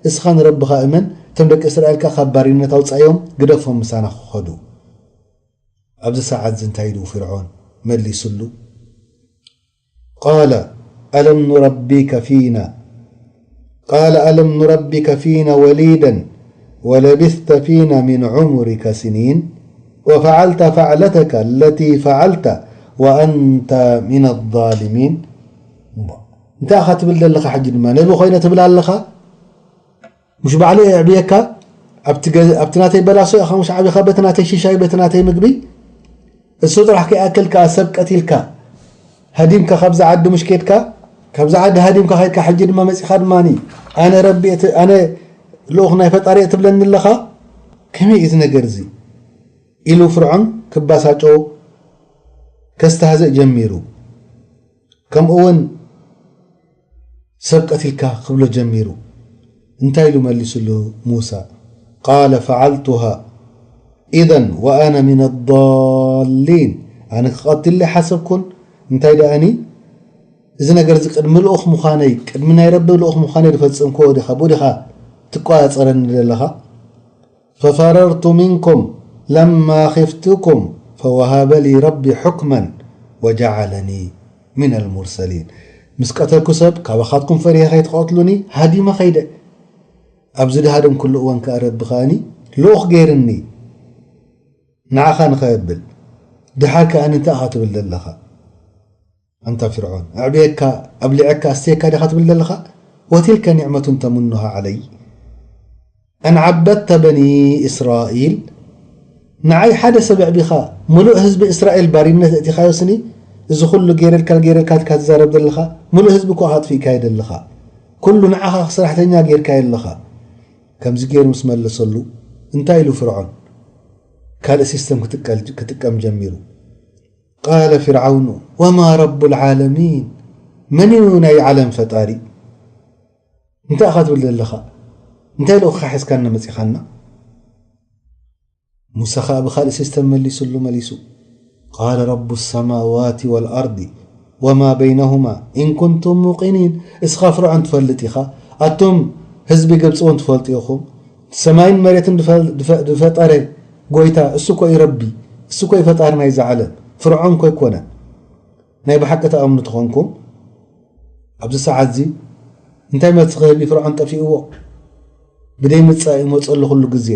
እስኻ ንረብኻ እመን፣ እቶም ደቂ እስራኤል ከኣ ካብ ባርነት ኣውጻዮም ግደፎም ምሳና ክኸዱ። ኣብዚ ሰዓት እዚ እንታይ ኢሉ ፍርዖን መሊስሉ? ቃለ ኣለም ኑረቢከ ፊና ቃለ ኣለም ኑረቢከ ፊና ወሊደን ወለቢስተ ፊና ሚን ዑሙሪከ ስኒን ወፈዓልተ ፈዕለተከ ለቲ ፈዓልተ ወኣንተ ሚን ኣዛሊሚን። እንታይ ኢኻ ትብል ዘለኻ? ሕጂ ድማ ነቢ ኮይነ ትብል ኣለኻ? ምሽ ባዕሉ የዕብየካ? ኣብቲ ገ-፣ ኣብቲ ናተይ በላሶ ኢኻ ምሽ ዓቢኻ፣ በቲ ናተይ ሽሻይ፣ በቲ ናተይ ምግቢ። እሱ ጥራሕ ከይኣክል ከኣ ሰብ ቀቲልካ፣ ሃዲምካ ካብዛ ዓዲ ምሽ ኬድካ፣ ካብዛ ዓዲ ሃዲምካ ኸድካ፣ ሕጂ ድማ መጺኻ ድማኒ፣ "ኣነ ረቢ እየ ት-፣ ኣነ ልኡኽ ናይ ፈጣሪ እየ" ትብለኒ ኣለኻ? ከመይ እዩ እዚ ነገር እዚ? ኢሉ ፍርዖን ክባሳጮ ከስተህዝእ ጀሚሩ። ከምኡ እውን ሰብ ቀቲልካ ክብሎ ጀሚሩ። እንታይ ኢሉ መሊስሉ ሙሳ? ቃለ ፈዓልቱሃ ኢዘን ወኣነ ሚነ ዳሊን። ኣነ ክቐትል ኣይሓሰብኩን። እንታይ ደኣኒ? እዚ ነገር እዚ ቅድሚ ልኡኽ ምዃነይ፣ ቅድሚ ናይ ረቢ ልኡኽ ምዃነይ ዝፈጸምክዎ ዲኻ? ብኡ ዲኻ ትቆጻጸረኒ ዘለኻ? ፈፈረርቱ ሚንኩም ለማ ኺፍቱኩም ፈወሃበ ሊ ረቢ ሑክመን ወጀዓለኒ ሚነል ሙርሰሊን። ምስ ቀተልኩ ሰብ ካባኻትኩም ፈሪሀ ከይትቐትሉኒ ሃዲመ ኸይደ። ኣብዚ ድሃደም ኩሉ እዋን ከኣ ረቢ ከኣኒ ልኡኽ ገይርኒ ንዓኻ ንኸብል። ድሓር ከኣኒ እንታይ ኢኻ ትብል ዘለኻ? ኣንታ ፍርዖን፣ ኣዕብየካ፣ ኣብሊዐካ፣ ኣስተየካ ዲኻ ትብል ዘለኻ? ወቲልከ ኒዕመቱን ተምኑሃ ዓለይ ኣን ዓበድተ በኒ እስራኤል። ንዓይ ሓደ ሰብ ኣዕቢኻ፣ ምሉእ ህዝቢ እስራኤል ባርነት እቲኻዮ ስኒ፣ እዚ ኩሉ ገይረልካ፣ ገይረልካ ኢልካ ትዛረብ ዘለኻ፣ ምሉእ ህዝቢ እኮ ኢኻ ኣጥፊእካዮ ዘለኻ። ኩሉ ንዓኻ ሰራሕተኛ ገይርካዮ ኣለኻ። ከምዚ ገይሩ ምስ መለሰሉ፣ እንታይ ኢሉ ፍርዖን? ካልእ ሲስተም ክትቀል-፣ ክጥቀም ጀሚሩ። ቃለ ፊርዓውኑ ወማ ረቡል ዓለሚን፣ መን እዩ ናይ ዓለም ፈጣሪ? እንታይ ኢኻ ትብል ዘለኻ? እንታይ ልኡኽኻ ሒዝካና መጺኻና? ሙሳ ኸኣ ብኻልእ ሲስተም መሊሱሉ መሊሱ፣ ቃለ ረቡ ሰማዋቲ ወልኣርዲ ወማ በይነሁማ ኢን ኩንቱም ሙቂኒን። እስኻ ፍርዖን ትፈልጥ ኢኻ፣ ኣቱም ህዝቢ ግብጺ እውን ትፈልጡ ኢኹም። ሰማይን መሬትን ዝፈ-፣ ዝፈ-፣ ዝፈጠረ ጎይታ እሱ እኮ እዩ ረቢ፣ እሱ እኮ እዩ ፈጣሪ ናይዛ ዓለም። ፍርዖን እኮ ኣይኮነን። ናይ ብሓቂ ትኣምኑ ተኾንኩም፣ ኣብዚ ሰዓት እዚ እንታይ መልሲ ክህብ እዩ ፍርዖን ጠፊእዎ? ብደይ ምጻእ ይመጸሉ ኩሉ ግዜ።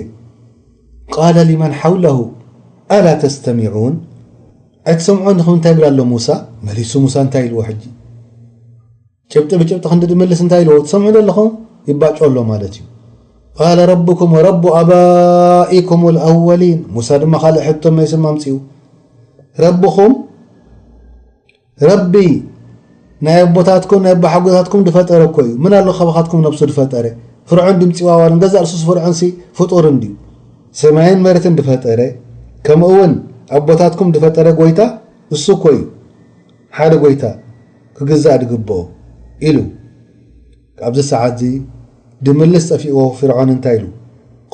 ቃለ ሊመን ሓውለሁ ኣላ ተስተሚዑን? ኣይትሰምዑን ዲኹም እንታይ ይብል ኣሎ ሙሳ? መሊሱ ሙሳ እንታይ ኢልዎ ሕጂ? ጭብጢ ብጭብጢ ክንዲ ድምልስ እንታይ ኢልዎ? ትሰምዑ ዶ ኣለኹም? ይባጮ ኣሎ ማለት እዩ። قال ربكم ورب آبائكم الأولين. ሙሳ ድማ ካልእ ሕቶ መሊሱ ኣምጺኡ። ረብኹም፣ ረቢ ናይ ኣቦታትኩም ናይ ኣቦሓጎታትኩም ዝፈጠረ እኮ እዩ። ምን ኣሎ ካባኻትኩም ነብሱ ዝፈጠረ? ፍርዖን ድምፂ ዋዋልን ገዛእ ርሱስ ፍርዖንሲ ፍጡር እንድዩ። ሰማይን መሬትን ዝፈጠረ፣ ከምኡ እውን ኣቦታትኩም ዝፈጠረ ጎይታ እሱ እኮ እዩ። ሓደ ጎይታ ክግዛእ ዝግብኦ ኢሉ። ኣብዚ ሰዓት እዚ ድምልስ ጠፊእዎ ፍርዖን እንታይ ኢሉ?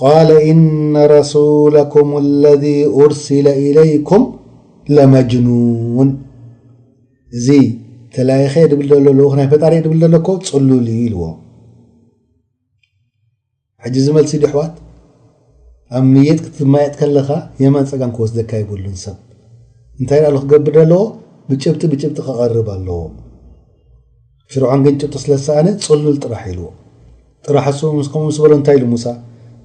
قال إن رسولكم الذي أرسل إليكم لمجنون። እዚ ተላኢኸ ድብል ዘሎ ልኡኽ ናይ ፈጣሪ ድብል ዘሎ እኮ ጽሉል እዩ ኢልዎ። ሕጂ እዚ መልሲ ድዩ ኣሕዋት? ኣብ ምይጥ ክትማየጥ ከለኻ የማን ጸጋም ክወስደካ ይብሉን ሰብ። እንታይ ደኣ ክገብር ዘለዎ? ብጭብጢ ብጭብጢ ክቐርብ ኣለዎ። ፍርዖን ግን ጭብጢ ስለ ዝሰኣነ ጽሉል ጥራሕ ኢልዎ። ጥራሕ እሱ ምስ ከምኡ ምስ በሎ እንታይ ኢሉ ሙሳ?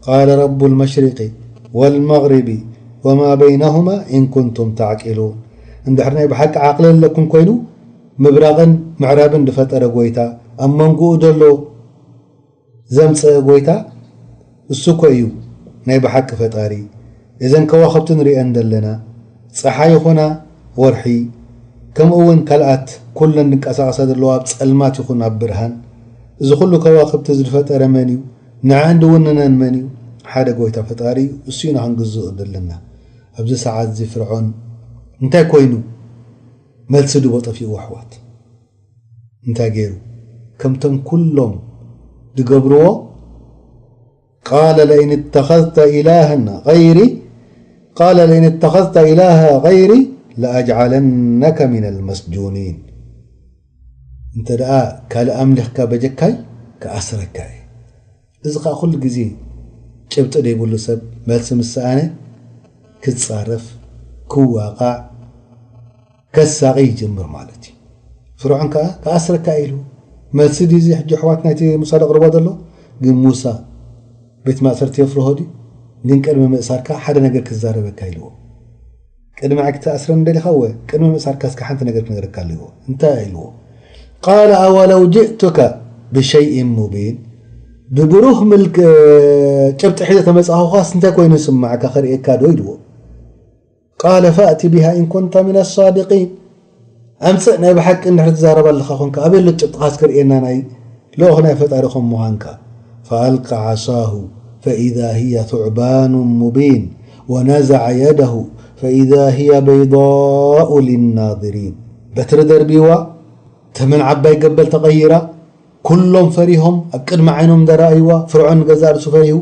قال رب المشرق والمغرب وما بينهما إن كنتم تعقلون። እንድሕር ናይ ብሓቂ ዓቕሊ ኣለኩም ኮይኑ ምብራቕን ምዕራብን ዝፈጠረ ጎይታ ኣብ መንጎኡ ዘሎ ዘምፀአ ጎይታ እሱ እኮ እዩ ናይ ብሓቂ ፈጣሪ። እዘን ከዋኽብቲ ንሪአን ዘለና ፀሓይ ይኹና ወርሒ ከምኡ እውን ካልኣት ኩለን ድንቀሳቐሳ ዘለዋ ኣብ ፀልማት ይኹን ኣብ ብርሃን እዚ ኩሉ ከዋኽብቲ ዝፈጠረ መን እዩ? ንዐን ድውንነን መን እዩ? ሓደ ጎይታ ፈጣሪ እዩ። እሱ ኢና ክንግዝኡ ዘለና። ኣብዚ ሰዓት እዚ ፍርዖን እንታይ ኮይኑ መልሲ ድቦ ጠፊእዎ ኣሕዋት? እንታይ ገይሩ? ከምቶም ኩሎም ድገብርዎ قال لئن اتخذت إلها غيري قال لئن اتخذت إلها غيري لأجعلنك من المسجونين። እንተ ደኣ ካልእ ኣምሊኽካ በጀካይ ክኣስረካ እየ። እዚ ኸኣ ኩሉ ግዜ ጭብጢ ዘይብሉ ሰብ መልሲ ምስ ሰኣነ ክጻረፍ፣ ክዋቓዕ፣ ከሳቒ ይጅምር ማለት እዩ። ፍርዖን ከኣ ክኣስረካ ኢሉ መልሲ ድዩ እዚ ሕጂ ኣሕዋት ናይቲ ሙሳ ዘቕርቦ ዘሎ? ግን ሙሳ ቤት ማእሰርቲ የፍርሆ ድዩ? ግን ቅድሚ ምእሳርካ ሓደ ነገር ክዛረበካ ኢልዎ። ቅድሚ ዓይ ክትኣስረኒ ደሊኻ እወ፣ ቅድሚ ምእሳርካ እስከ ሓንቲ ነገር ክነግረካ ኣለዎ። እንታይ ኢልዎ? قال أولو جئتك بشيء مبين። ብብሩህ ምልክ ጭብጢ ሒዘ ተመጻኹኻስ እንታይ ኮይኑ ይስማዓካ ከርእየካ ዶ ኢልዎ። قال فأت بها إن كنت من الصادقين። ኣምጽእ ናይ ብሓቂ እንድሕር ትዛረብ ኣለኻ ኮንካ ኣበይ ኣሎ ጭብጥኻስ ክርእየና ናይ ልኡኽ ናይ ፈጣሪ ከም ምዃንካ። فألقى عصاه فإذا هي ثعبان مبين ونزع يده فإذا هي بيضاء للناظرين። በትሪ ደርቢዋ ተመን ዓባይ ገበል ተቐይራ ኩሎም ፈሪሆም ኣብ ቅድሚ ዓይኖም ደራእይዋ ፍርዖን ገዛ ርእሱ ፈሪሁ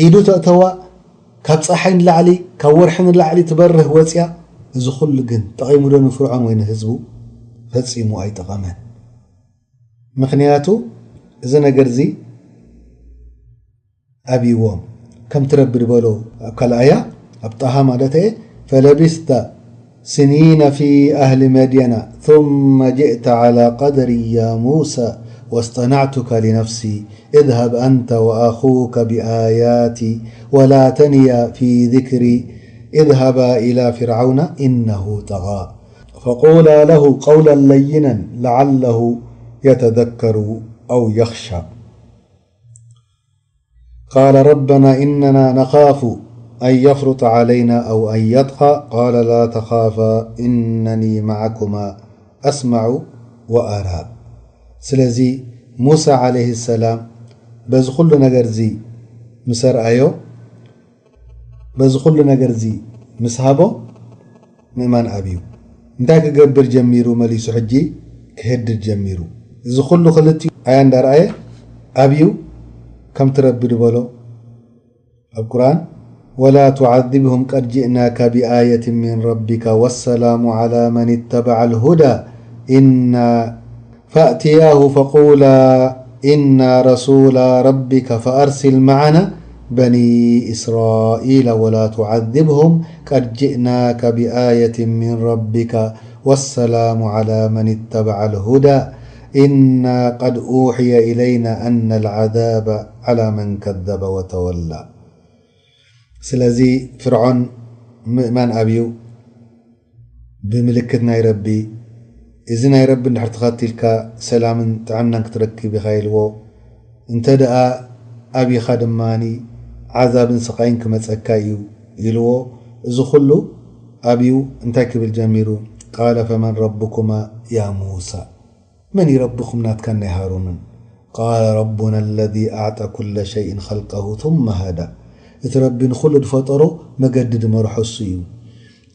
ኢዱ ተእተዋ ካብ ፀሓይ ንላዕሊ ካብ ወርሒ ንላዕሊ ትበርህ ወፅያ። እዚ ኩሉ ግን ጠቒሙ ዶ ንፍርዖን ወይ ንህዝቡ? ፈፂሙ ኣይጠቐመን። ምኽንያቱ እዚ ነገር እዚ ኣብይዎም ከምቲ ረቢ ዝበሎ ኣብ ካልኣያ ኣብ ጣሃ ማለት እየ ፈለቢስተ سنين في أهل مدين ثم جئت على قدر يا موسى واصطنعتك لنفسي اذهب أنت وأخوك بآياتي ولا تنيا في ذكري اذهبا إلى فرعون إنه طغى فقولا له قولا لينا لعله يتذكر أو يخشى قال ربنا إننا نخاف أن يفرط علينا أو أن يطغى قال لا تخافا إنني معكما أسمع وأرى. ስለዚ ሙሳ ዓለይሂ ሰላም በዚ ኩሉ ነገር እዚ ምስ ኣርኣዮ በዚ ኩሉ ነገር እዚ ምስ ሃቦ ምእማን ኣብዩ እንታይ ክገብር ጀሚሩ መሊሱ ሕጂ ክህድድ ጀሚሩ እዚ ኩሉ ክልቲኡ ኣያ እንዳርኣየ ኣብዩ ከምቲ ረቢ ዝበሎ ኣብ ቁርኣን ولا تعذبهم قد جئناك بآية من ربك والسلام على من اتبع الهدى إنا فأتياه فقولا إنا رسولا ربك فأرسل معنا بني إسرائيل ولا تعذبهم قد جئناك بآية من ربك والسلام على من اتبع الهدى إنا قد أوحي إلينا أن العذاب على من كذب وتولى ስለዚ ፍርዖን ምእማን ኣብዩ ብምልክት ናይ ረቢ፣ እዚ ናይ ረቢ እንድሕር ተኸቲልካ ሰላምን ጥዕናን ክትረክብ ኢኻ ኢልዎ። እንተ ደኣ ኣቢኻ ድማኒ ዓዛብን ስቓይን ክመጸካ እዩ ኢልዎ። እዚ ኹሉ ኣብዩ እንታይ ክብል ጀሚሩ? ቃለ ፈመን ረብኩማ ያ ሙሳ? መን እዩ ረብኹም ናትካን ናይ ሃሩንን? ቃለ ረቡና ለዚ ኣዕጠ ኩለ ሸይን ኸልቀሁ ثመ ሃዳ። እቲ ረቢ ንኹሉ ዝፈጠሮ መገዲ ዝመርሖ እሱ እዩ።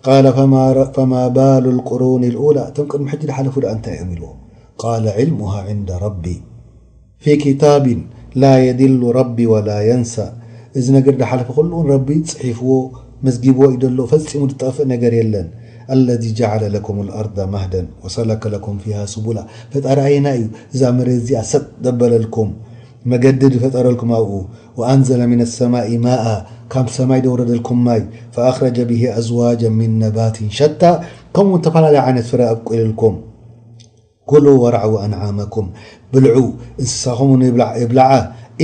ቃለ ፈማ ረ-፣ ፈማ ባሉ ልቁሩኒ ልኡላ፣ እቶም ቅድሚ ሕጂ ዝሓለፉ ደኣ እንታይ እዮም ኢልዎ? ቃለ ዕልሙሃ ዕንደ ረቢ ፊ ኪታቢን ላ የድሉ ረቢ ወላ የንሳ። እዚ ነገር ዝሓለፈ ኩሉ እውን ረቢ ጽሒፍዎ፣ መዝጊብዎ እዩ ዘሎ፣ ፈጺሙ ዝጠፍእ ነገር የለን። ኣለዚ ጀዓለ ለኩም ልኣርዳ ማህደን ወሰለከ ለኩም ፊሃ ስቡላ። ፈጣሪ ኣየና እዩ እዛ መሬት እዚኣ ሰጥ ዘበለልኩም? መገዲ ዝፈጠረልኩም ኣብኡ። ወኣንዘለ ሚነ ሰማኢ ማኣ፣ ካብ ሰማይ ዘውረደልኩም ማይ። ፈኣኽረጀ ብሂ ኣዝዋጀ ሚን ነባትን ሸታ፣ ከምኡ እውን ዝተፈላለዩ ዓይነት ፍረ ኣብቁልልኩም። ኩሉ ወርዓው ኣንዓመኩም፣ ብልዑ፣ እንስሳኹም እውን ይብላዕ-፣ ይብላዓ።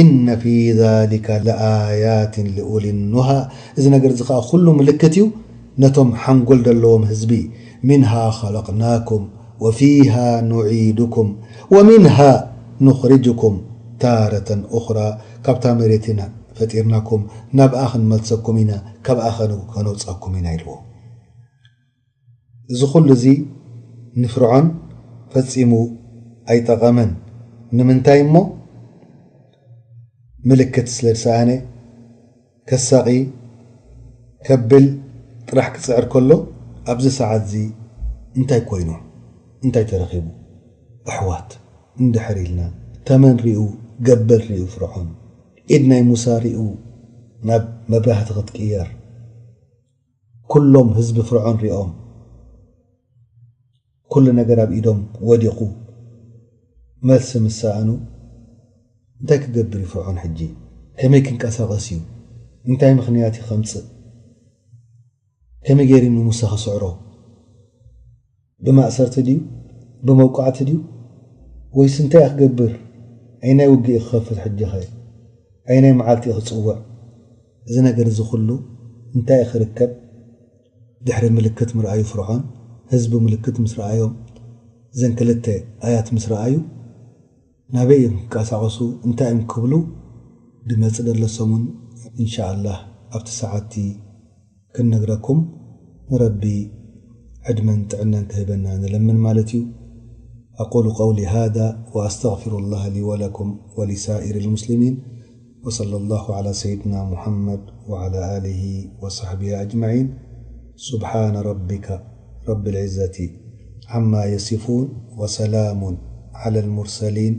ኢነ ፊ ዛሊከ ለኣያትን ሊኡሊ ኑሃ፣ እዚ ነገር እዚ ኸዓ ኩሉ ምልክት እዩ ነቶም ሓንጎል ዘለዎም ህዝቢ። ሚንሃ ኸለቅናኩም ወፊሃ ኑዒዱኩም ወሚንሃ ኑኽሪጅኩም ታረተን ኡኽራ፣ ካብታ መሬት ኢና ፈጢርናኩም፣ ናብኣ ክንመልሰኩም ኢና፣ ካብኣ ከነ-፣ ከነውጻኩም ኢና ኢልዎ። እዚ ኹሉ እዚ ንፍርዖን ፈጺሙ ኣይጠቐመን። ንምንታይ እሞ? ምልክት ስለ ዝሰኣነ፣ ከሳቒ ከብል ጥራሕ ክጽዕር ከሎ፣ ኣብዚ ሰዓት እዚ እንታይ ኮይኑ? እንታይ ተረኺቡ? ኣሕዋት፣ እንድሕር ኢልና፣ ተመን ሪኡ፣ ገበል ሪኡ ፍርዖን፣ ኢድ ናይ ሙሳ ሪኡ ናብ መባህቲ ክትቅየር፣ ኩሎም ህዝቢ ፍርዖን ሪኦም፣ ኩሉ ነገር ኣብ ኢዶም ወዲቑ፣ መልሲ ምስ ሰኣኑ፣ እንታይ ክገብር እዩ ፍርዖን ሕጂ? ከመይ ክንቀሳቐስ እዩ? እንታይ ምኽንያት እዩ ከምጽእ? ከመይ ገይሩ እዩ ንሙሳ ክስዕሮ? ብማእሰርቲ ድዩ? ብመውቃዕቲ ድዩ? ወይስ እንታይ እየ ክገብር? ኣየናይ ውግእ እዩ ክኸፍት ሕጂ ኸ? ኣየናይ መዓልቲ እዩ ክጽውዕ? እዚ ነገር እዚ ኹሉ እንታይ እዩ ክርከብ? ድሕሪ ምልክት ምርኣዩ ፍርዖን፣ ህዝቢ ምልክት ምስ ረኣዮም፣ እዘን ክልተ ኣያት ምስ ረኣዩ፣ ናበይ እዮም ክንቀሳቐሱ፣ እንታይ እዮም ክብሉ፣ ድመጽእ ደሎ ሰሙን ኢንሻኣላህ ኣብቲ ሰዓትቲ ክንነግረኩም ንረቢ ዕድመን ጥዕናን ክህበና ንለምን ማለት እዩ። أقول قولي هذا وأستغفر الله لي ولكم ولسائر المسلمين. وصلى الله على سيدنا محمد وعلى آله وصحبه أجمعين. سبحان ربك رب العزة عما يصفون وسلام على المرسلين.